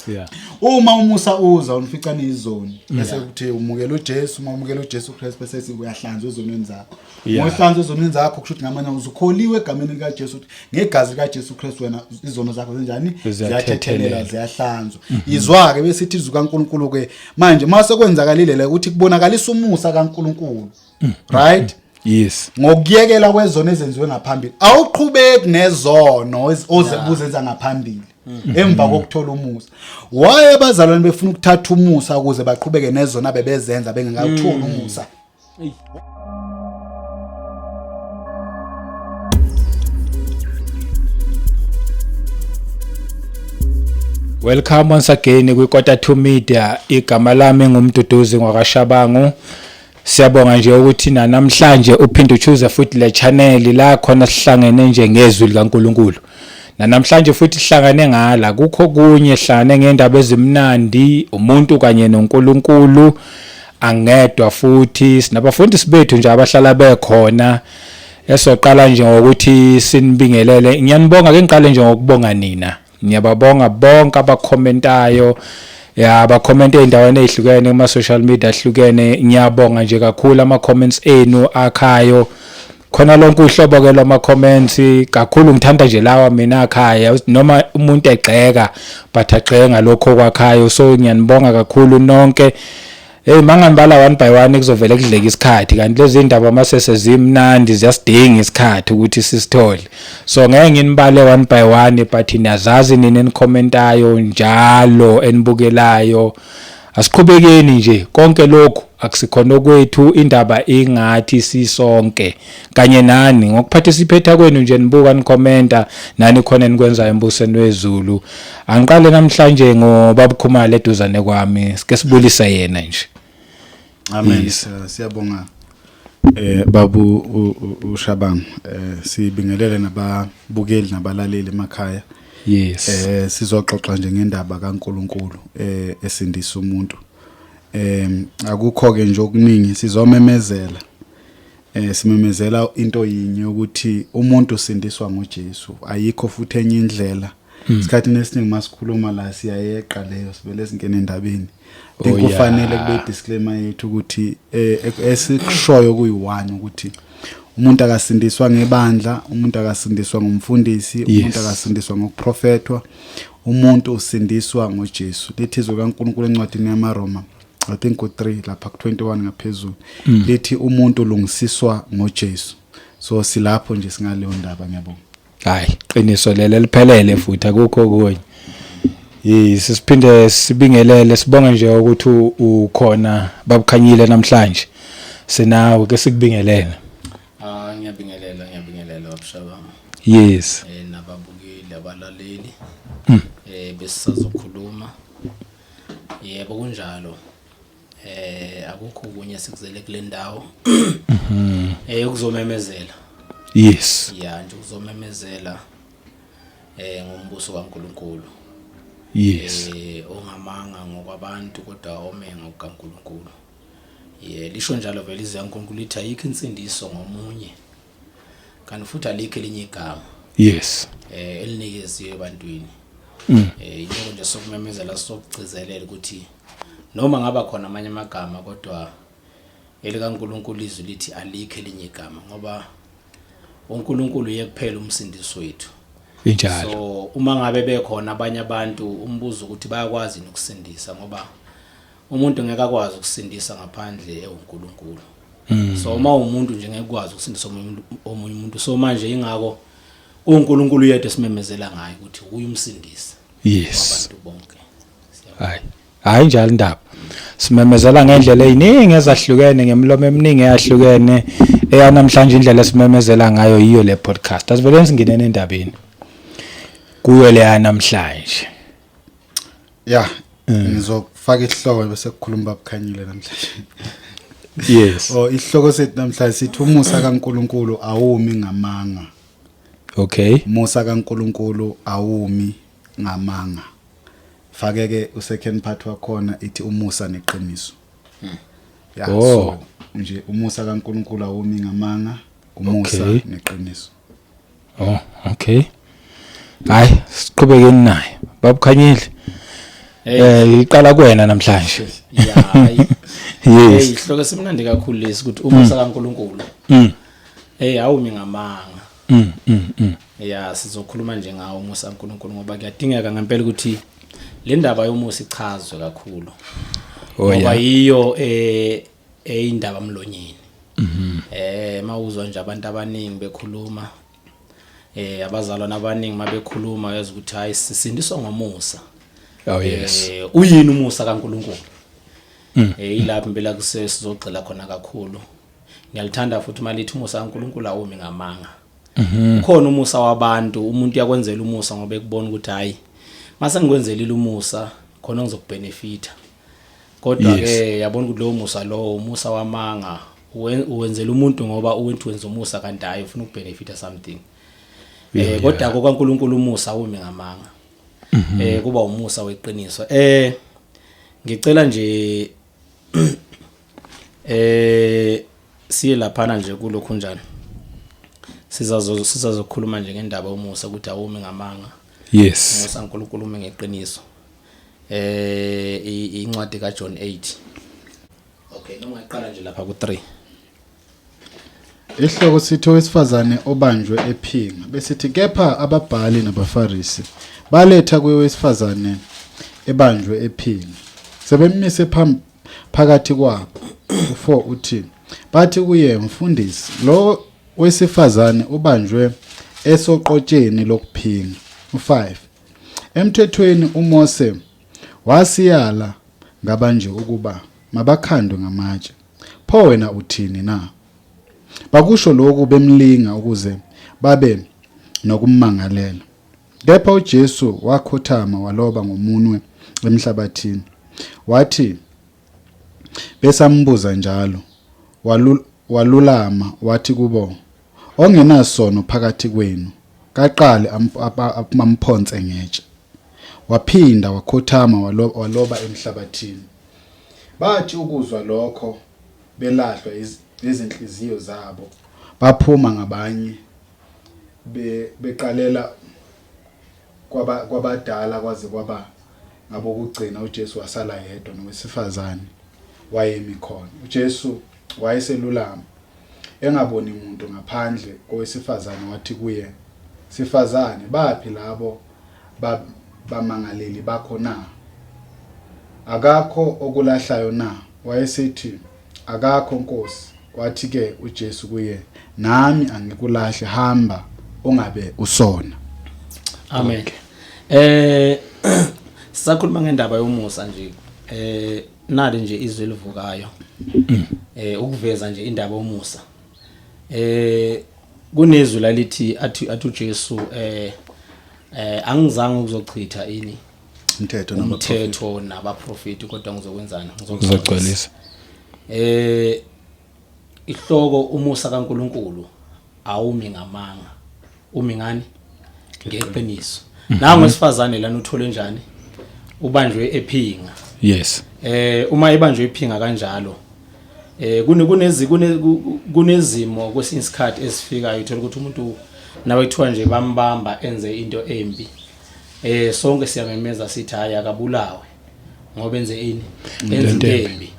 Yeah. Uma umusa uza unifica nizoni bese kuthi umukela uJesu, uma umukela uJesu Christ bese sithi uyahlanzwa ezonweni zakho. Yeah. Uma uhlanzwa ezonweni zakho kusho ukuthi ngamanye uzukholiwe egameni likaJesu ukuthi ngegazi likaJesu Christ wena izono zakho zinjani? Ziyathethelelwa. Ziyathethelelwa, ziyahlanzwa. Izwa ke bese ithi izwi kaNkuluNkulu ke manje mase kwenzakalile le ukuthi kubonakalisa umusa kaNkuluNkulu. Right? Yes. Ngokuyekela kwezono ezenziwe ngaphambili awuqhubeki nezono oze buzenza ngaphambili emva kokuthola umusa. Waye abazalwane befuna ukuthatha umusa ukuze baqhubeke nezono abebezenza bengakawutholi umusa? Welcome once again kwi Quarter 2 Media. Igama lami nguMduduzi ngwakaShabangu. Siyabonga nje ukuthi namhlanje uphinde uchoose futhi le channel la khona sihlangene nje ngezwi likaNkuluNkulu. Namhlanje futhi sihlangane ngala kukho kunye hlangane ngendaba ezimnandi umuntu kanye noNkulunkulu angedwa futhi sinabafundisi bethu nje abahlala bekhona. Esoqala nje ngokuthi sinibingelele. Ngiyanibonga ke, ngiqale nje ngokubonga nina. Ngiyababonga bonke abakhomentayo, ya abakhomente ey'ndaweni ey'hlukene kuma-social media ahlukene. Ngiyabonga nje kakhulu ama-comments enu akhayo khona lonke uhlobo ke lwama-comments. Kakhulu ngithanda nje lawa mina akhaya noma umuntu egxeka but agxeke ngalokho okwakhayo. So ngiyanibonga kakhulu nonke. Hey, manganibala one by one kuzovele kudleke isikhathi, kanti lezi ndaba mase sezimnandi ziyasidinga isikhathi ukuthi sisithole. So ngeke nginibale one by one, but niyazazi nini enikhomentayo njalo enibukelayo. Asiqhubekeni nje, konke lokhu akusikhona okwethu, indaba ingathi sisonke kanye nani ngokuparticipate kwenu nje, nibuka nikhomenta nani khona enikwenzayo embusweni wezulu. Angiqale namhlanje ngobabukhumala eduzane kwami, sike sibulise yena nje. Amen. Yes. Siyabonga babu uShabangu, sibingelele nababukeli nabalaleli emakhaya. Yes. Sizoxoxa nje ngendaba kaNkuluNkulu esindisa umuntu. Akukho ke nje okuningi sizomemezela. Simemezela into yinye ukuthi umuntu usindiswa ngoJesu, ayikho futhi enye indlela. Isikhathi esiningi masikhuluma la siyayeqa leyo sivele singene endabeni. Oh, Think kufanele yeah. kube disclaimer yethu ukuthi esikushoyo kuyi-one ukuthi umuntu akasindiswa ngebandla, umuntu akasindiswa ngumfundisi, umuntu akasindiswa ngokuprofethwa, umuntu usindiswa ngoJesu. Lithi izwi kaNkuluNkulu encwadini yamaRoma, I think ku-3 lapha ku-21 ngaphezulu, lithi umuntu ulungisiswa ngoJesu. So silapho nje singaleyo ndaba. Ngiyabonga. Hayi, qiniso lelo liphelele futhi akukho okunye. Yes, siphinde sibingelele sibonge nje ukuthi ukhona babukhanyile namhlanje. Sinawe ke sikubingelele. Ah, ngiyabingelela, ngiyabingelela babuShabangu. Yes. Nababukeli abalaleli. Besisazokhuluma. Yebo kunjalo. Akukho kunye sikuzele kule ndawo. Ukuzomemezela. Yes. Ya nje ukuzomemezela ngombuso kaNkuluNkulu. Yes. Ongamanga ngokwabantu kodwa ome ngokukaNkuluNkulu. Ye lisho njalo vele izwi kaNkuluNkulu lithi ayikho insindiso ngomunye. Kanti futhi alikho elinye igama. Yes. Elinikeziwe ebantwini. Yiloko nje sokumemezela sokugcizelela ukuthi noma ngaba khona amanye amagama kodwa elikaNkuluNkulu izwi lithi alikho elinye igama ngoba uNkulunkulu uye kuphela umsindisi wethu. Injalo. So uma ngabe bekhona abanye abantu umbuzo ukuthi bayakwazi ukusindisa ngoba umuntu ngeke akwazi ukusindisa ngaphandle uNkulunkulu. So uma umuntu nje ngeke ukwazi ukusindisa omunye umuntu. So manje ingakho uNkulunkulu yedwa esimemezela ngaye ukuthi uye umsindisi. Yes. Wabantu bonke. Hayi. Hayi njalo indaba. Simemezela ngendlela eziningi ezahlukene ngemilomo eminingi eyahlukene. Eya namhlanje indlela esimemezela ngayo yiyo le podcast. Asivele singene endabeni. Kuyo le namhlanje. Ya, ngizofaka isihloko bese kukhuluma babukhanyile namhlanje. Yes. Oh, isihloko sethu namhlanje sithi umusa kaNkuluNkulu awumi ngamanga. Okay. Umusa kaNkuluNkulu awumi ngamanga. Fake ke usecond part wakhona ithi umusa neqiniso. Ya, Oh. so nje umusa kaNkuluNkulu awumi ngamanga, umusa Okay. neqiniso. Oh, okay. Hayi, siqhubekeni naye. Babukhanyile. Iqala kuwena namhlanje. Yeah. Yes. Hey, isihloko esimnandi kakhulu lesi ukuthi umusa kaNkuluNkulu. Hey, awumi ngamanga. Ya, sizokhuluma nje ngawo umusa kaNkuluNkulu ngoba kuyadingeka ngempela ukuthi le ndaba yomusa ichazwe kakhulu. Oh Ngoba yeah. yiyo eyindaba mlonyeni. Mawuzwa nje abantu abaningi bekhuluma, abazalwane abaningi mabekhuluma yazi ukuthi hayi, sisindiswa ngomusa. Oh yes. Uyini umusa kaNkuluNkulu? Ilapho impela kuse sizogxila khona kakhulu. Ngiyalithanda futhi malithi umusa kaNkuluNkulu awumi ngamanga. Ukhona umusa wabantu, umuntu uyakwenzela umusa ngoba ekubona ukuthi hayi, mase ngikwenzelile umusa khona ngizokubenefita. Kodwa ke yabona ukuthi lowo musa lowo umusa wamanga, uwenzela umuntu ngoba uwethu wenza umusa kanti hayi, ufuna ukubenefita something. Kodwa kaNkuluNkulu umusa awumi ngamanga. Kuba umusa weqiniso. Ngicela nje siye laphana nje kulokhu njani. Sizazokhuluma nje ngendaba yomusa ukuthi awumi ngamanga. Umusa kaNkuluNkulu ume ngeqiniso. Incwadi kaJohn 8. Okay, noma iqala nje lapha ku3. Isihloko sithi owesifazane obanjwe ephinga. Besithi kepha ababhali nabaFarisi baletha kuye owesifazane ebanjwe ephinga. Sebemmise phakathi kwabo. U4 uthi bathi kuye, mfundisi, lo wesifazane ubanjwe esoqotsheni lokuphinga. U5 Emthethweni uMose wasiyala ngabanje ukuba mabakhandwe ngamatshe. Pho wena uthini na? Bakusho lokhu bemlinga ukuze babe nokummangalela. Kepha uJesu wakhothama waloba ngomunwe emhlabathini. Wathi besambuza njalo, walulama wathi kubo, ongenasono phakathi kwenu kaqale amphonse ngetshe. Waphinda wakhothama waloba emhlabathini. Bathi ukuzwa lokho belahlwa izinhliziyo zabo, baphuma ngabanye beqalela kwabadala kwaze kwaba ngabokugcina. uJesu wasala yedwa nowesifazane wayemi khona. uJesu wayeselulama engaboni muntu ngaphandle kowesifazane, wathi kuye, sifazane, baphi labo bamangaleli bakho na? Akakho okulahlayo na? Wayesithi, akakho, Nkosi. Wathi ke uJesu kuye, nami angikulahle, hamba ungabe usona. Amen. Sisakhuluma ngendaba yomusa nje. Nali nje izwi elivukayo. Ukuveza nje indaba yomusa. Kunezwi lalithi athi uJesu angizange ukuzochitha ini umthetho umthetho nabaprofeti, kodwa ngizokwenzani? Ngizogcwalisa. Ihloko umusa kaNkuluNkulu awumi ngamanga, umi ngani? Ngeqiniso. Nangu wesifazane lana uthole njani? Ubanjwe ephinga. Yes. Uma ebanjwe ephinga kanjalo, kunezimo kwesinye isikhathi esifikayo uthola ukuthi umuntu nawe kuthiwa nje bambamba enze into embi, sonke siyamemeza sithi hayi, akabulawe ngoba enze ini? Enze into embi.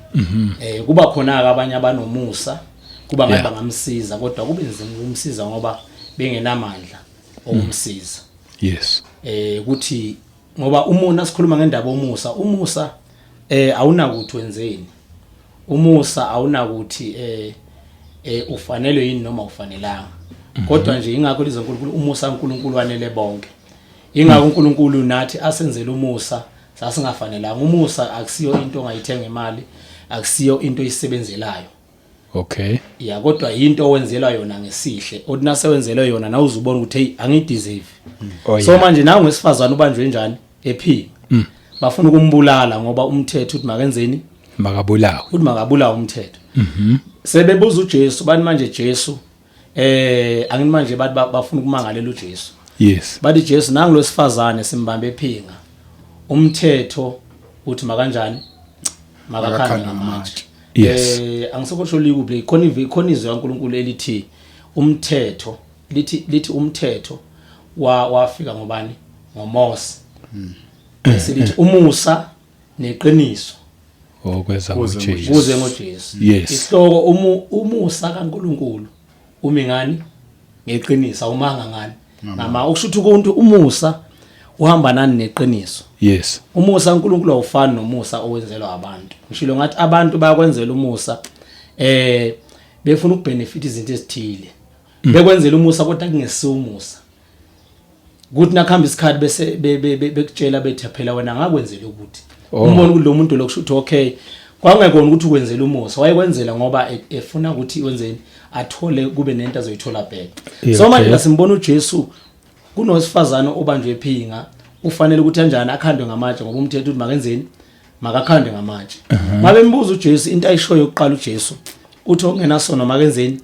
Kuba khona ke abanye abanomusa, kuba ngathi bangamsiza, kodwa kube nzima ukumsiza ngoba bengenamandla okumsiza. Yes. Ukuthi ngoba umona, sikhuluma ngendaba omusa, umusa awunakuthi wenzeni, umusa awunakuthi ufanele yini noma ufanelanga, kodwa nje ingakho lizwe uNkulunkulu, umusa kaNkulunkulu wanele bonke. Ingakho uNkulunkulu nathi asenzele umusa, sasingafanelanga. Umusa akusiyo into ongayithenga imali, akusiyo into oyisebenzelayo. Okay. Ya, kodwa into owenzelwa yona ngesihle, othi nasewenzelwe yona nawe uzubona ukuthi hey, angideserve. Oh, so yeah. Manje nawe wesifazane ubanjwe njani? Ephinga. Bafuna ukumbulala ngoba umthetho uthi makenzeni? Makabulawe. Uthi makabulawe umthetho. Sebebuza uJesu bani manje, Jesu angini manje bathi bafuna ukumangalela uJesu. Yes. Bathi Jesu, nangu losifazane simbambe ephinga, umthetho uthi makanjani? Makakhandwe Makakhandwe ngamatshe. Yes. Angisekho likuphi, khona khona izwi kaNkuluNkulu elithi umthetho, lithi umthetho wafika ngobani? NgoMose. Bese lithi umusa Neqiniso. Okweza Kuze ngoJesu. Kuze ngoJesu. Isihloko umusa kaNkuluNkulu umi ngani? Ngeqiniso, awumanga ngani? Ngama ukusho ukuthi umuntu umusa uhamba nani neqiniso. Umusa kaNkuluNkulu awufani nomusa owenzelwa abantu. Ngishilo ngathi abantu bayakwenzela umusa befuna ukubenefit izinto ezithile. Bekwenzela umusa kodwa kungesiwo umusa. Kuthi nakuhamba isikhathi bese bekutshela bethi phela wena ngakwenzela ukuthi. Umbona ukuthi lo muntu lo kusho ukuthi okay kwangekona ukuthi ukwenzela umusa, wayekwenzela ngoba efuna ukuthi wenzeni athole kube nento azoyithola back. So manje la simbona uJesu kunowesifazane obanjwe ephinga, ufanele ukuthi kanjani akhandwe ngamatshe ngoba umthetho uthi makenzeni makakhandwe ngamatshe. Mabembuza uJesu into ayishoyo yokuqala uJesu uthi ongenasono makenzeni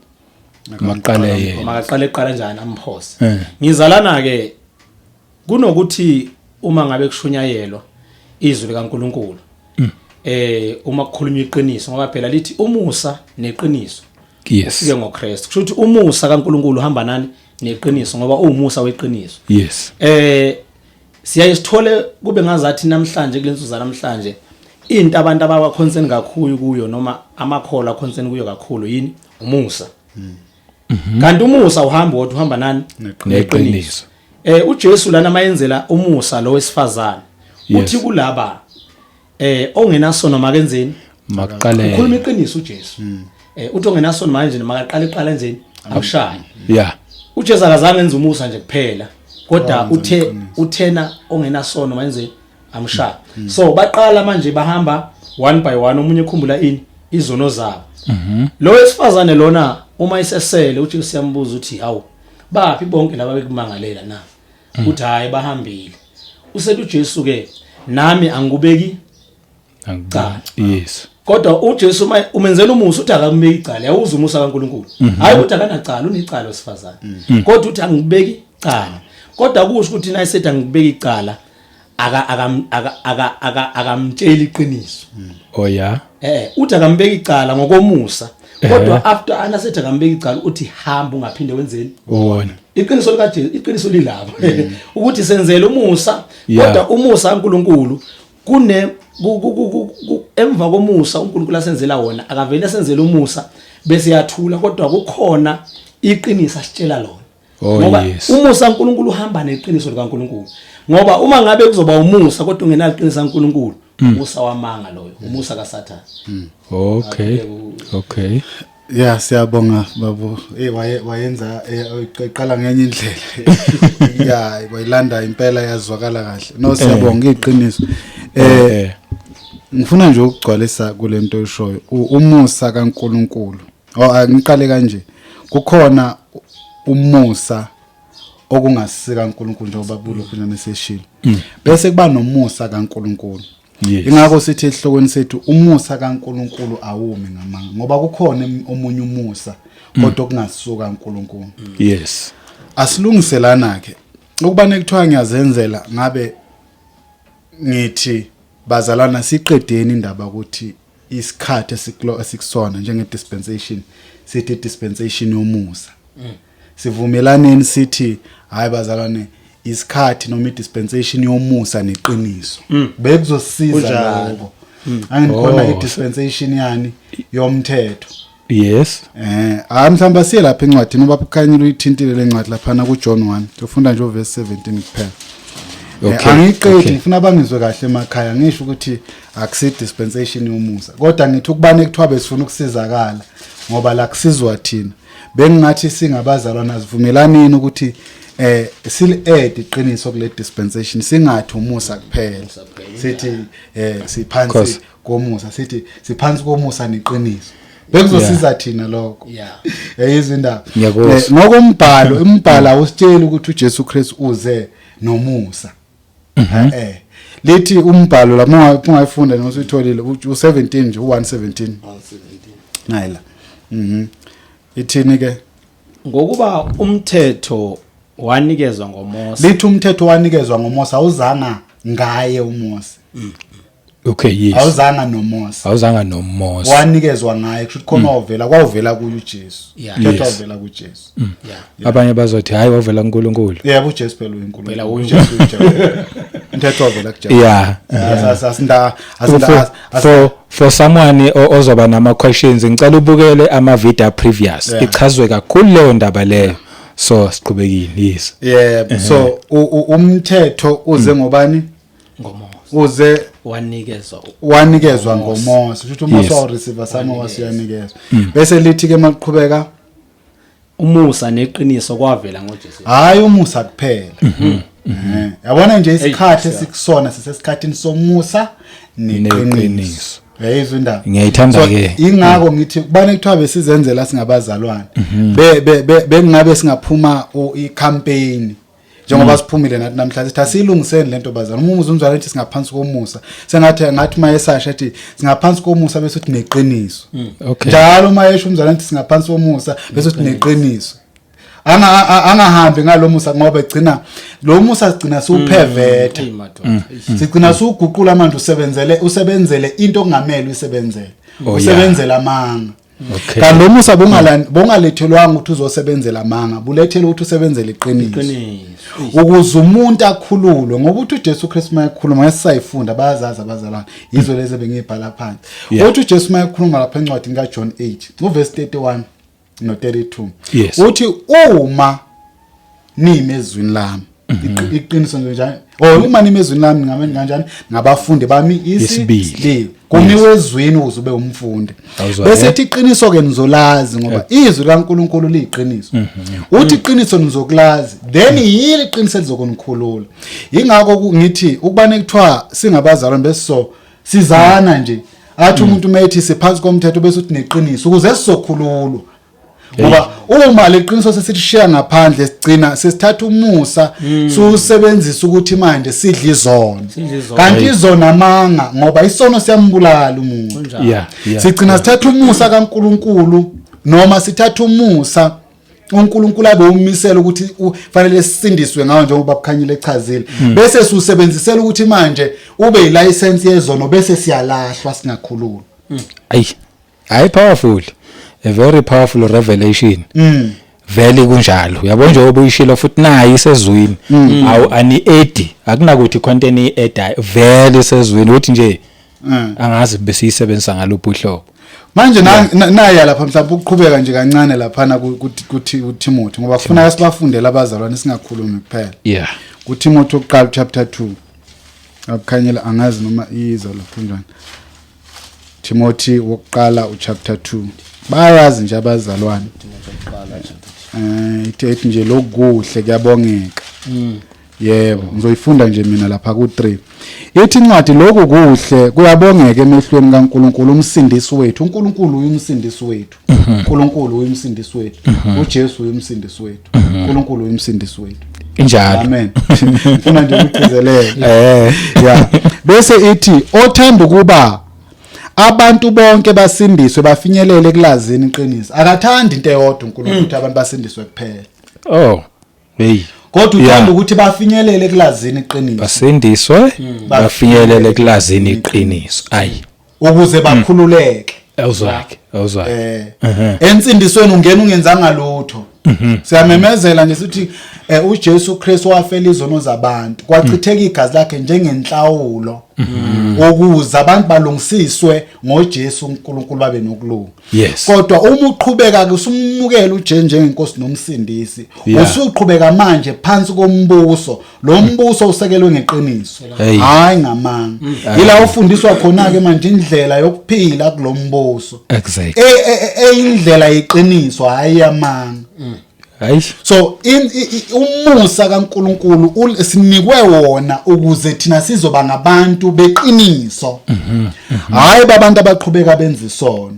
Maqale yena. Makaqale eqala kanjani amphose. Ngizalana ke kunokuthi uma ngabe kushunyayelwa izwi likaNkuluNkulu uma kukhulunywa iqiniso ngoba phela lithi umusa neqiniso ufike ngoKristu. Kusho ukuthi umusa kaNkuluNkulu uhamba nani neqiniso ngoba uwumusa weqiniso. Siyaye sithole kube ngazathi namhlanje kulensuku namhlanje into abantu abawa concern kakhulu kuyo noma amakholwa concern kuyo kakhulu yini umusa. Kanti umusa uhamba wodwa uhamba nani neqiniso. uJesu lana mayenzela umusa lo wesifazane uthi kulaba ongenasono makenzeni maqale ukhuluma iqiniso uJesu. Uthi ongenasono manje makaqale eqala enzeni amshaye. uJesu akazange enze umusa nje kuphela kodwa uthe uthena ongenasono manje amshaye. So baqala manje bahamba one by one omunye ukhumbula ini izono zabo. Lo wesifazane lona uma isesele uJesu siyambuza uthi hawu baphi bonke laba bekumangalela na? Uthi hayi bahambile. Usethi uJesu ke nami angikubeki icala. Yes. Kodwa uJesu uma umenzela umusa uthi akambeki icala, yawuza umusa kaNkuluNkulu. Hayi ukuthi akanacala, unecala wesifazane. Kodwa uthi angikubeki icala. Kodwa kusho ukuthi naye sethi angikubeki icala akamtsheli iqiniso. Oh yeah. Uthi akambeki icala ngokomusa. Kodwa after ana sethi akambeki icala uthi hamba ungaphinde wenzeni? Wona. Iqiniso likaJesu, iqiniso lilapho. Ukuthi senzele umusa, kodwa umusa kaNkuluNkulu kune emva komusa uNkulunkulu asenzela wona akavele asenzele umusa bese yathula kodwa kukhona iqiniso asitshela lona. Ngoba umusa kaNkulunkulu uhamba neqiniso likaNkulunkulu. Ngoba uma ngabe kuzoba umusa kodwa ungenaliqiniso kaNkulunkulu, umusa wamanga loyo, umusa kaSathane. Okay. Okay. Yeah, siyabonga babu. Wayenza iqala ngenye indlela. Yeah, wayilanda impela yazwakala kahle. No siyabonga iqiniso. Ngifuna nje ukugcwalisa kulento oyishoyo. Umusa kaNkuluNkulu. Oh ngiqale kanje. Kukhona umusa okungasika kaNkuluNkulu njengoba bulokhu neseshilo. Bese kuba nomusa kaNkuluNkulu. Ingakho sithi esihlokweni sethu umusa kaNkuluNkulu awumi ngamanga ngoba kukhona omunye umusa kodwa okungasuka kaNkuluNkulu. Yes. Asilungiselana ke ukuba nekuthiwa ngiyazenzela ngabe ngithi bazalana siqedeni indaba ukuthi isikhathi esikusona njenge dispensation sithi dispensation yomusa. Sivumelaneni sithi hayi bazalwane isikhathi noma i-dispensation yomusa neqiniso bekuzosiza lokho. Angikhona i-dispensation yani yomthetho. Yes. Hayi mhlawumbe asiye lapha encwadini ubaba uKhanyile uyithintile lencwadi laphana kuJohn 1. Ufunda nje uverse 17 kuphela. Okay. Angiqedi ngifuna bangizwe kahle emakhaya ngisho ukuthi akusi dispensation yomusa kodwa ngithi ukubane kuthiwa besifuna ukusizakala ngoba la kusizwa thina. Bengingathi singabazalwana sivumelaneni ukuthi sil add iqiniso kule dispensation singathi umusa kuphela sithi siphansi komusa sithi siphansi komusa neqiniso bekuzosiza thina lokho. Yayizindaba ngokombhalo umbhalo awusitsheli ukuthi uJesu Kristu uze nomusa. Lithi umbhalo la ungayifunda noma usuyitholile u17 nje u117 nayila. Ithini ke? Ngokuba umthetho wanikezwa ngoMose. Lithi umthetho wanikezwa ngoMose awuzanga ngaye uMose. Okay, yes. Awuzanga noMose. Awuzanga noMose. Wanikezwa ngaye, kusho ukuthi khona wavela, kwawuvela kuye uJesu. Umthetho wavela kuJesu. Abanye bazothi hayi, wavela kuNkulunkulu. Yebo, uJesu phela uyiNkulunkulu. Phela uyi- uJesu uyiJehova. Umthetho wavela kuJesu. Asinda asinda For someone ozoba nama questions, ngicela ubukele ama video previous. Ichazwe kakhulu leyo ndaba leyo. So siqhubekile. Yes. Yebo, so umthetho uze ngobani? NgoMose. Uze Wanikezwa wanikezwa ngoMose. Kusho ukuthi uMose wareceive sama wasiyanikezwa. Bese lithi ke maqhubeka, Umusa neqiniso kwavela ngoJesu. Hayi, umusa kuphela. Yabona nje isikhathi esikusona sisesikhathini somusa neqiniso. Neqiniso. Uyayizwa indaba? Ngiyayithanda So, ke. ingakho ngithi kubane kuthiwa besizenzela singabazalwane. Be bengabe singaphuma i-campaign njengoba siphumile nathi namhlanje, sithi asiyilungiseni lento bazalwane. Uma umzalwane ethi singaphansi komusa, sengathi ngathi mayesasha ethi singaphansi komusa bese uthi neqiniso. Njalo uma esho umzalwane ethi singaphansi komusa bese uthi neqiniso. Angahambi ngalomusa, ngoba egcina lo musa sigcina siwuperverta. Hey madoda. Sigcina siwuguqula manje, usebenzele into okungamele uyisebenzele. Usebenzele amanga. Kanti lo musa bongalethelwanga ukuthi uzosebenzela amanga, bulethele ukuthi usebenzele iqiniso. Iqiniso. Ukuze umuntu akhululwe, ngoba uthi uJesu Kristu mayekhuluma, ngesisayifunda, bayazazi abazalwane, yizo lezi bengiyibhala phansi. Uthi uJesu mayekhuluma lapha encwadini kaJohn 8 uverse 31 no 32, uthi uma nimi ezwini lami, iqiniso nje njani, or uma nimi ezwini lami ngabe kanjani ngabafundi bami Isibili. isibili. Kumiwe ezwini ukuze ube umfundi. Awuzwa, Bese eh? ethi iqiniso ke nizolazi, ngoba izwi likaNkuluNkulu liyiqiniso. Uthi iqiniso nizokulazi, then yili iqiniso elizokunikhulula. Ingakho ngithi ukubane kuthiwa singabazalwane besiso sizana nje, athi umuntu mayethi siphansi komthetho bese uthi neqiniso, ukuze sizokhululwa, ngoba uma leqiniso sesishiya ngaphandle, sigcina sesithatha umusa siwusebenzisa ukuthi manje sidle izono. Sidle izono. Kanti izona amanga, ngoba isono siyambulala umuntu. Kunjalo. Sigcina sithatha umusa kaNkuluNkulu, noma sithatha umusa uNkulunkulu abe umisela ukuthi fanele sisindiswe ngawo, njengoba bukhanyile echazile, bese siusebenzisela ukuthi manje ube yilicense yezono, bese siyalahlwa singakhululwa. Ayi, hayi, powerful, a very powerful revelation. Vele kunjalo, uyabo, nje obuyishilo futhi nayi isezwini. Awu, ani add, akunakuthi content i-add, vele isezwini ukuthi nje angazi besiyisebenzisa ngaluphi uhlobo. Manje naya lapha mhlawumbe ukuqhubeka nje kancane laphana kuthi uTimothy, ngoba kufuneka sibafundele abazalwane, singakhulumi kuphela. KuTimothy okuqala chapter 2, abukhanyela, angazi noma iza lapho njani. Timothy wokuqala uchapter 2, bayazi nje abazalwane. Ithi nje lokuhle kuyabongeka. Yebo, ngizoyifunda nje mina lapha ku3. Ithi incwadi, lokhu kuhle kuyabongeka emehlweni kaNkuluNkulu umsindisi wethu. uNkulunkulu uyumsindisi wethu. uNkulunkulu uyumsindisi wethu. uJesu uyumsindisi wethu. uNkulunkulu uyumsindisi wethu. Injalo. Amen. Ngifuna nje ukugcizelela. Yeah. Bese ithi othanda ukuba abantu bonke basindiswe bafinyelele kulazini iqiniso. Akathandi into eyodwa uNkulunkulu, ukuthi abantu basindiswe kuphela. Oh, hey. Kodwa uthanda ukuthi bafinyelele kulazini iqiniso. Basindiswe bafinyelele kulazini iqiniso, ayi. Ukuze bakhululeke. Awuzwakhe, awuzwakhe. Ensindisweni ungena ungenzanga lutho. Siyamemezela nje sithi uJesu Kristu wafela izono zabantu, kwachitheka igazi lakhe njengenhlawulo ukuze abantu balungisiswe ngoJesu uNkulunkulu, babe nokulunga. Kodwa uma uqhubeka ke usumukela uJesu njengenkosi nomsindisi, usuqhubeka manje phansi kombuso. Lo mbuso usekelwe ngeqiniso, Hey. hayi ngamanga. Ila ufundiswa khona ke manje indlela yokuphila kulombuso, eyindlela yeqiniso, hayi yamanga. Hayi. So umusa kaNkuluNkulu sinikwe wona ukuze thina sizoba ngabantu beqiniso, hayi babantu abaqhubeka benza isono.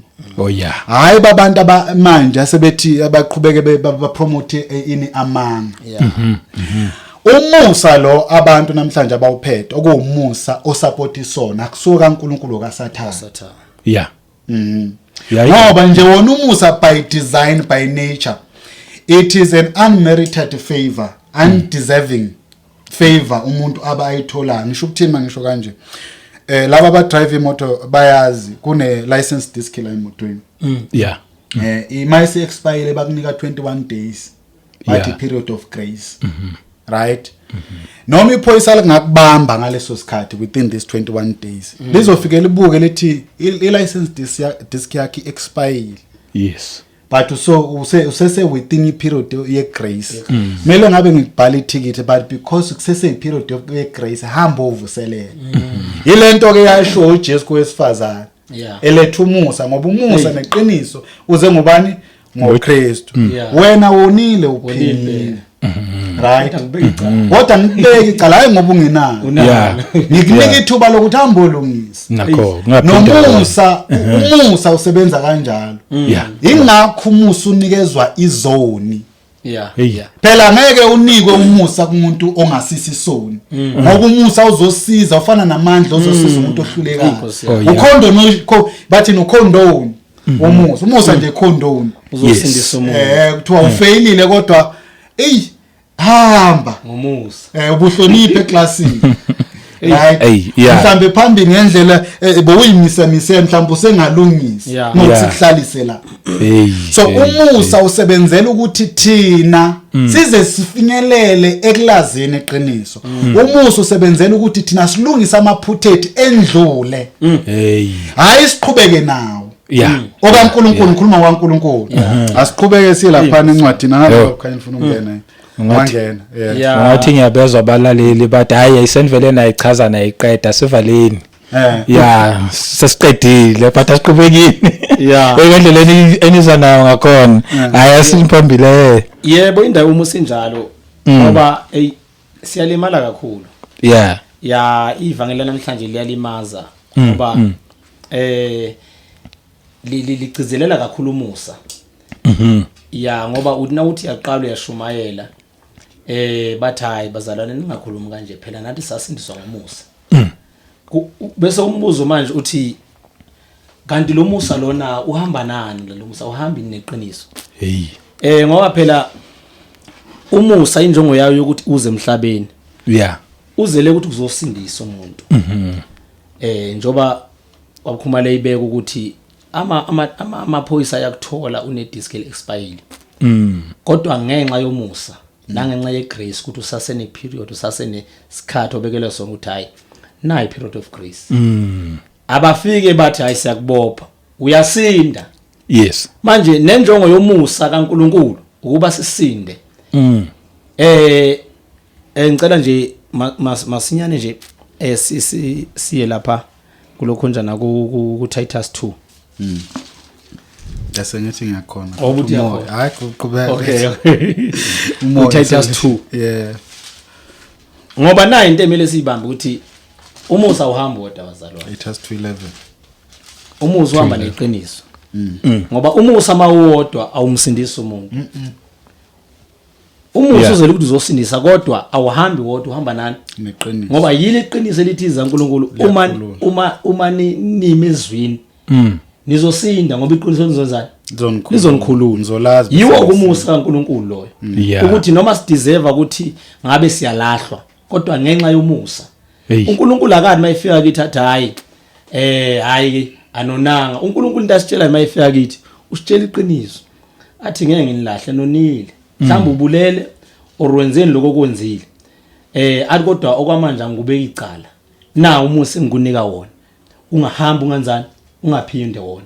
Hayi babantu aba manje asebethi abaqhubeke bapromote ini, amanga. Umusa lo abantu namhlanje abawuphethe, okuwumusa osupport isona, akusuka kaNkuluNkulu, kaSathane. Sathane. Ngoba nje wona umusa by design, by nature, it is an unmerited favor, undeserving favor umuntu aba ayitholayo. Ngisho ukuthini mangisho kanje? Laba aba drive imoto bayazi kune license disc la emotweni. Ima isi expire bakunika 21 days, bathi period of grace, right? Noma iphoyisa lingakubamba ngaleso sikhathi within this 21 days, lizofike libuke lithi i-license disc yakhe expire, but so usese within i-period ye-grace, kumele ngabe ngikubhala ithikithi, but because kusese i-period ye-grace, hamba uvuselele. Yilento ke yasho uJesu kowesifazane eletha umusa, ngoba umusa neqiniso uze ngubani? NgoKristu. Wena wonile, uphilile, right? Ngibeka icala. Kodwa ngikubeka icala, hayi ngoba ungenalo, ngikunika ithuba lokuthi hamba olungisa. Nakho kungaphinda. Nomusa, umusa usebenza kanjalo. Ingakho umusa unikezwa izoni. Hey. Phela ngeke unikwe umusa kumuntu ongasisi isoni, ngoba umusa uzosiza, ufana namandla, ozosiza umuntu ohlulekayo. Inkosi. Oh, yeah. Ukhondone, bathi nokhondone umusa, umusa nje khondone. Uzosindisa umuntu. Kuthiwa ufeyilile, kodwa ey, hamba ngomusa. Ubuhloniphe eklasini, right? Ey, yeah. Mhlambe phambili ngendlela bowuyimise mise, mhlambe usengalungisa ngokuthi kuhlalise la. So umusa usebenzela ukuthi thina size sifinyelele ekulazini iqiniso. Umusa usebenzela ukuthi thina silungise amaphutha ethu endlule, hayi siqhubeke nawo. OkaNkuluNkulu, ngikhuluma ngokaNkuluNkulu. Asiqhubeke silapha encwadini angabe khanye ufuna ukungena. Wangena, yeah. Ngathi ngiyabezwa abalaleli bathi, hayi, ayisenivele nayichaza nayiqeda, sivaleni. Ya, sesiqedile, but asiqhubekini. Ngendlela eniza nayo ngakhona, hayi, asiphambile. Yebo, indawo umusa injalo, ngoba ey, siyalimala kakhulu. Ya, ivangeli namhlanje liyalimaza, ngoba ligcizelela kakhulu umusa. Ya, ngoba uthi nawuthi yaqala uyashumayela, bathi, hayi bazalwane, ningakhulumi kanje, phela nathi sasindiswa ngomusa. Bese umbuzo manje uthi, kanti lo musa lona uhamba nani? Lo musa uhambi neqiniso? Hey. Ngoba phela umusa injongo yayo yokuthi uze emhlabeni, uzele ukuthi kuzosindisa umuntu. Njoba wakhumala ibeka ukuthi amaphoyisa ayakuthola une disc expired, kodwa ngenxa yomusa nangenxa yegrace, ukuthi usasene period, usasene sikhathi obekelwe sona, ukuthi hayi, nayi period of grace, abafike bathi, hayi, siyakubopha, uyasinda. Manje nenjongo yomusa kaNkuluNkulu ukuba sisinde. Ngicela nje masinyane nje siye lapha kulokho njana ku Titus 2. Bese ngithi ngiyakhona. Oh, ubuthi Umoya. uyakhona. Hayi, kuqhubeka. Okay. Umoya. Ku Titus 2. Ngoba nayi into emele siyibambe, ukuthi umusa uhamba wodwa, bazalwane. Titus 2:11. Umusa uhamba neqiniso. Ngoba umusa mawodwa awumsindisi umuntu. Umusa uzele ukuthi uzosindisa, kodwa awuhambi wodwa, uhamba nani? Neqiniso. Ngoba yini iqiniso elithi zaNkuluNkulu, uma Liyakhulula. uma nimi ezwini, nizosinda, ngoba iqiniso lizozani? Lizonikhulula. Lizonikhulula. Nizolazi. Yiwo kumusa kaNkuluNkulu loyo, ukuthi noma sideserve ukuthi ngabe siyalahlwa, kodwa ngenxa yomusa uNkulunkulu akani mayifika kithi athi, hayi, hayi, anonanga. uNkulunkulu into asitshela mayifika kithi, usitshela iqiniso, athi, ngeke nginilahle, nonile, mhlawumbe ubulele or wenzeni lokho okwenzile, athi, kodwa okwamanje angikubeka icala na, umusa engikunika wona, ungahamba, unganzani, ungaphinde wona.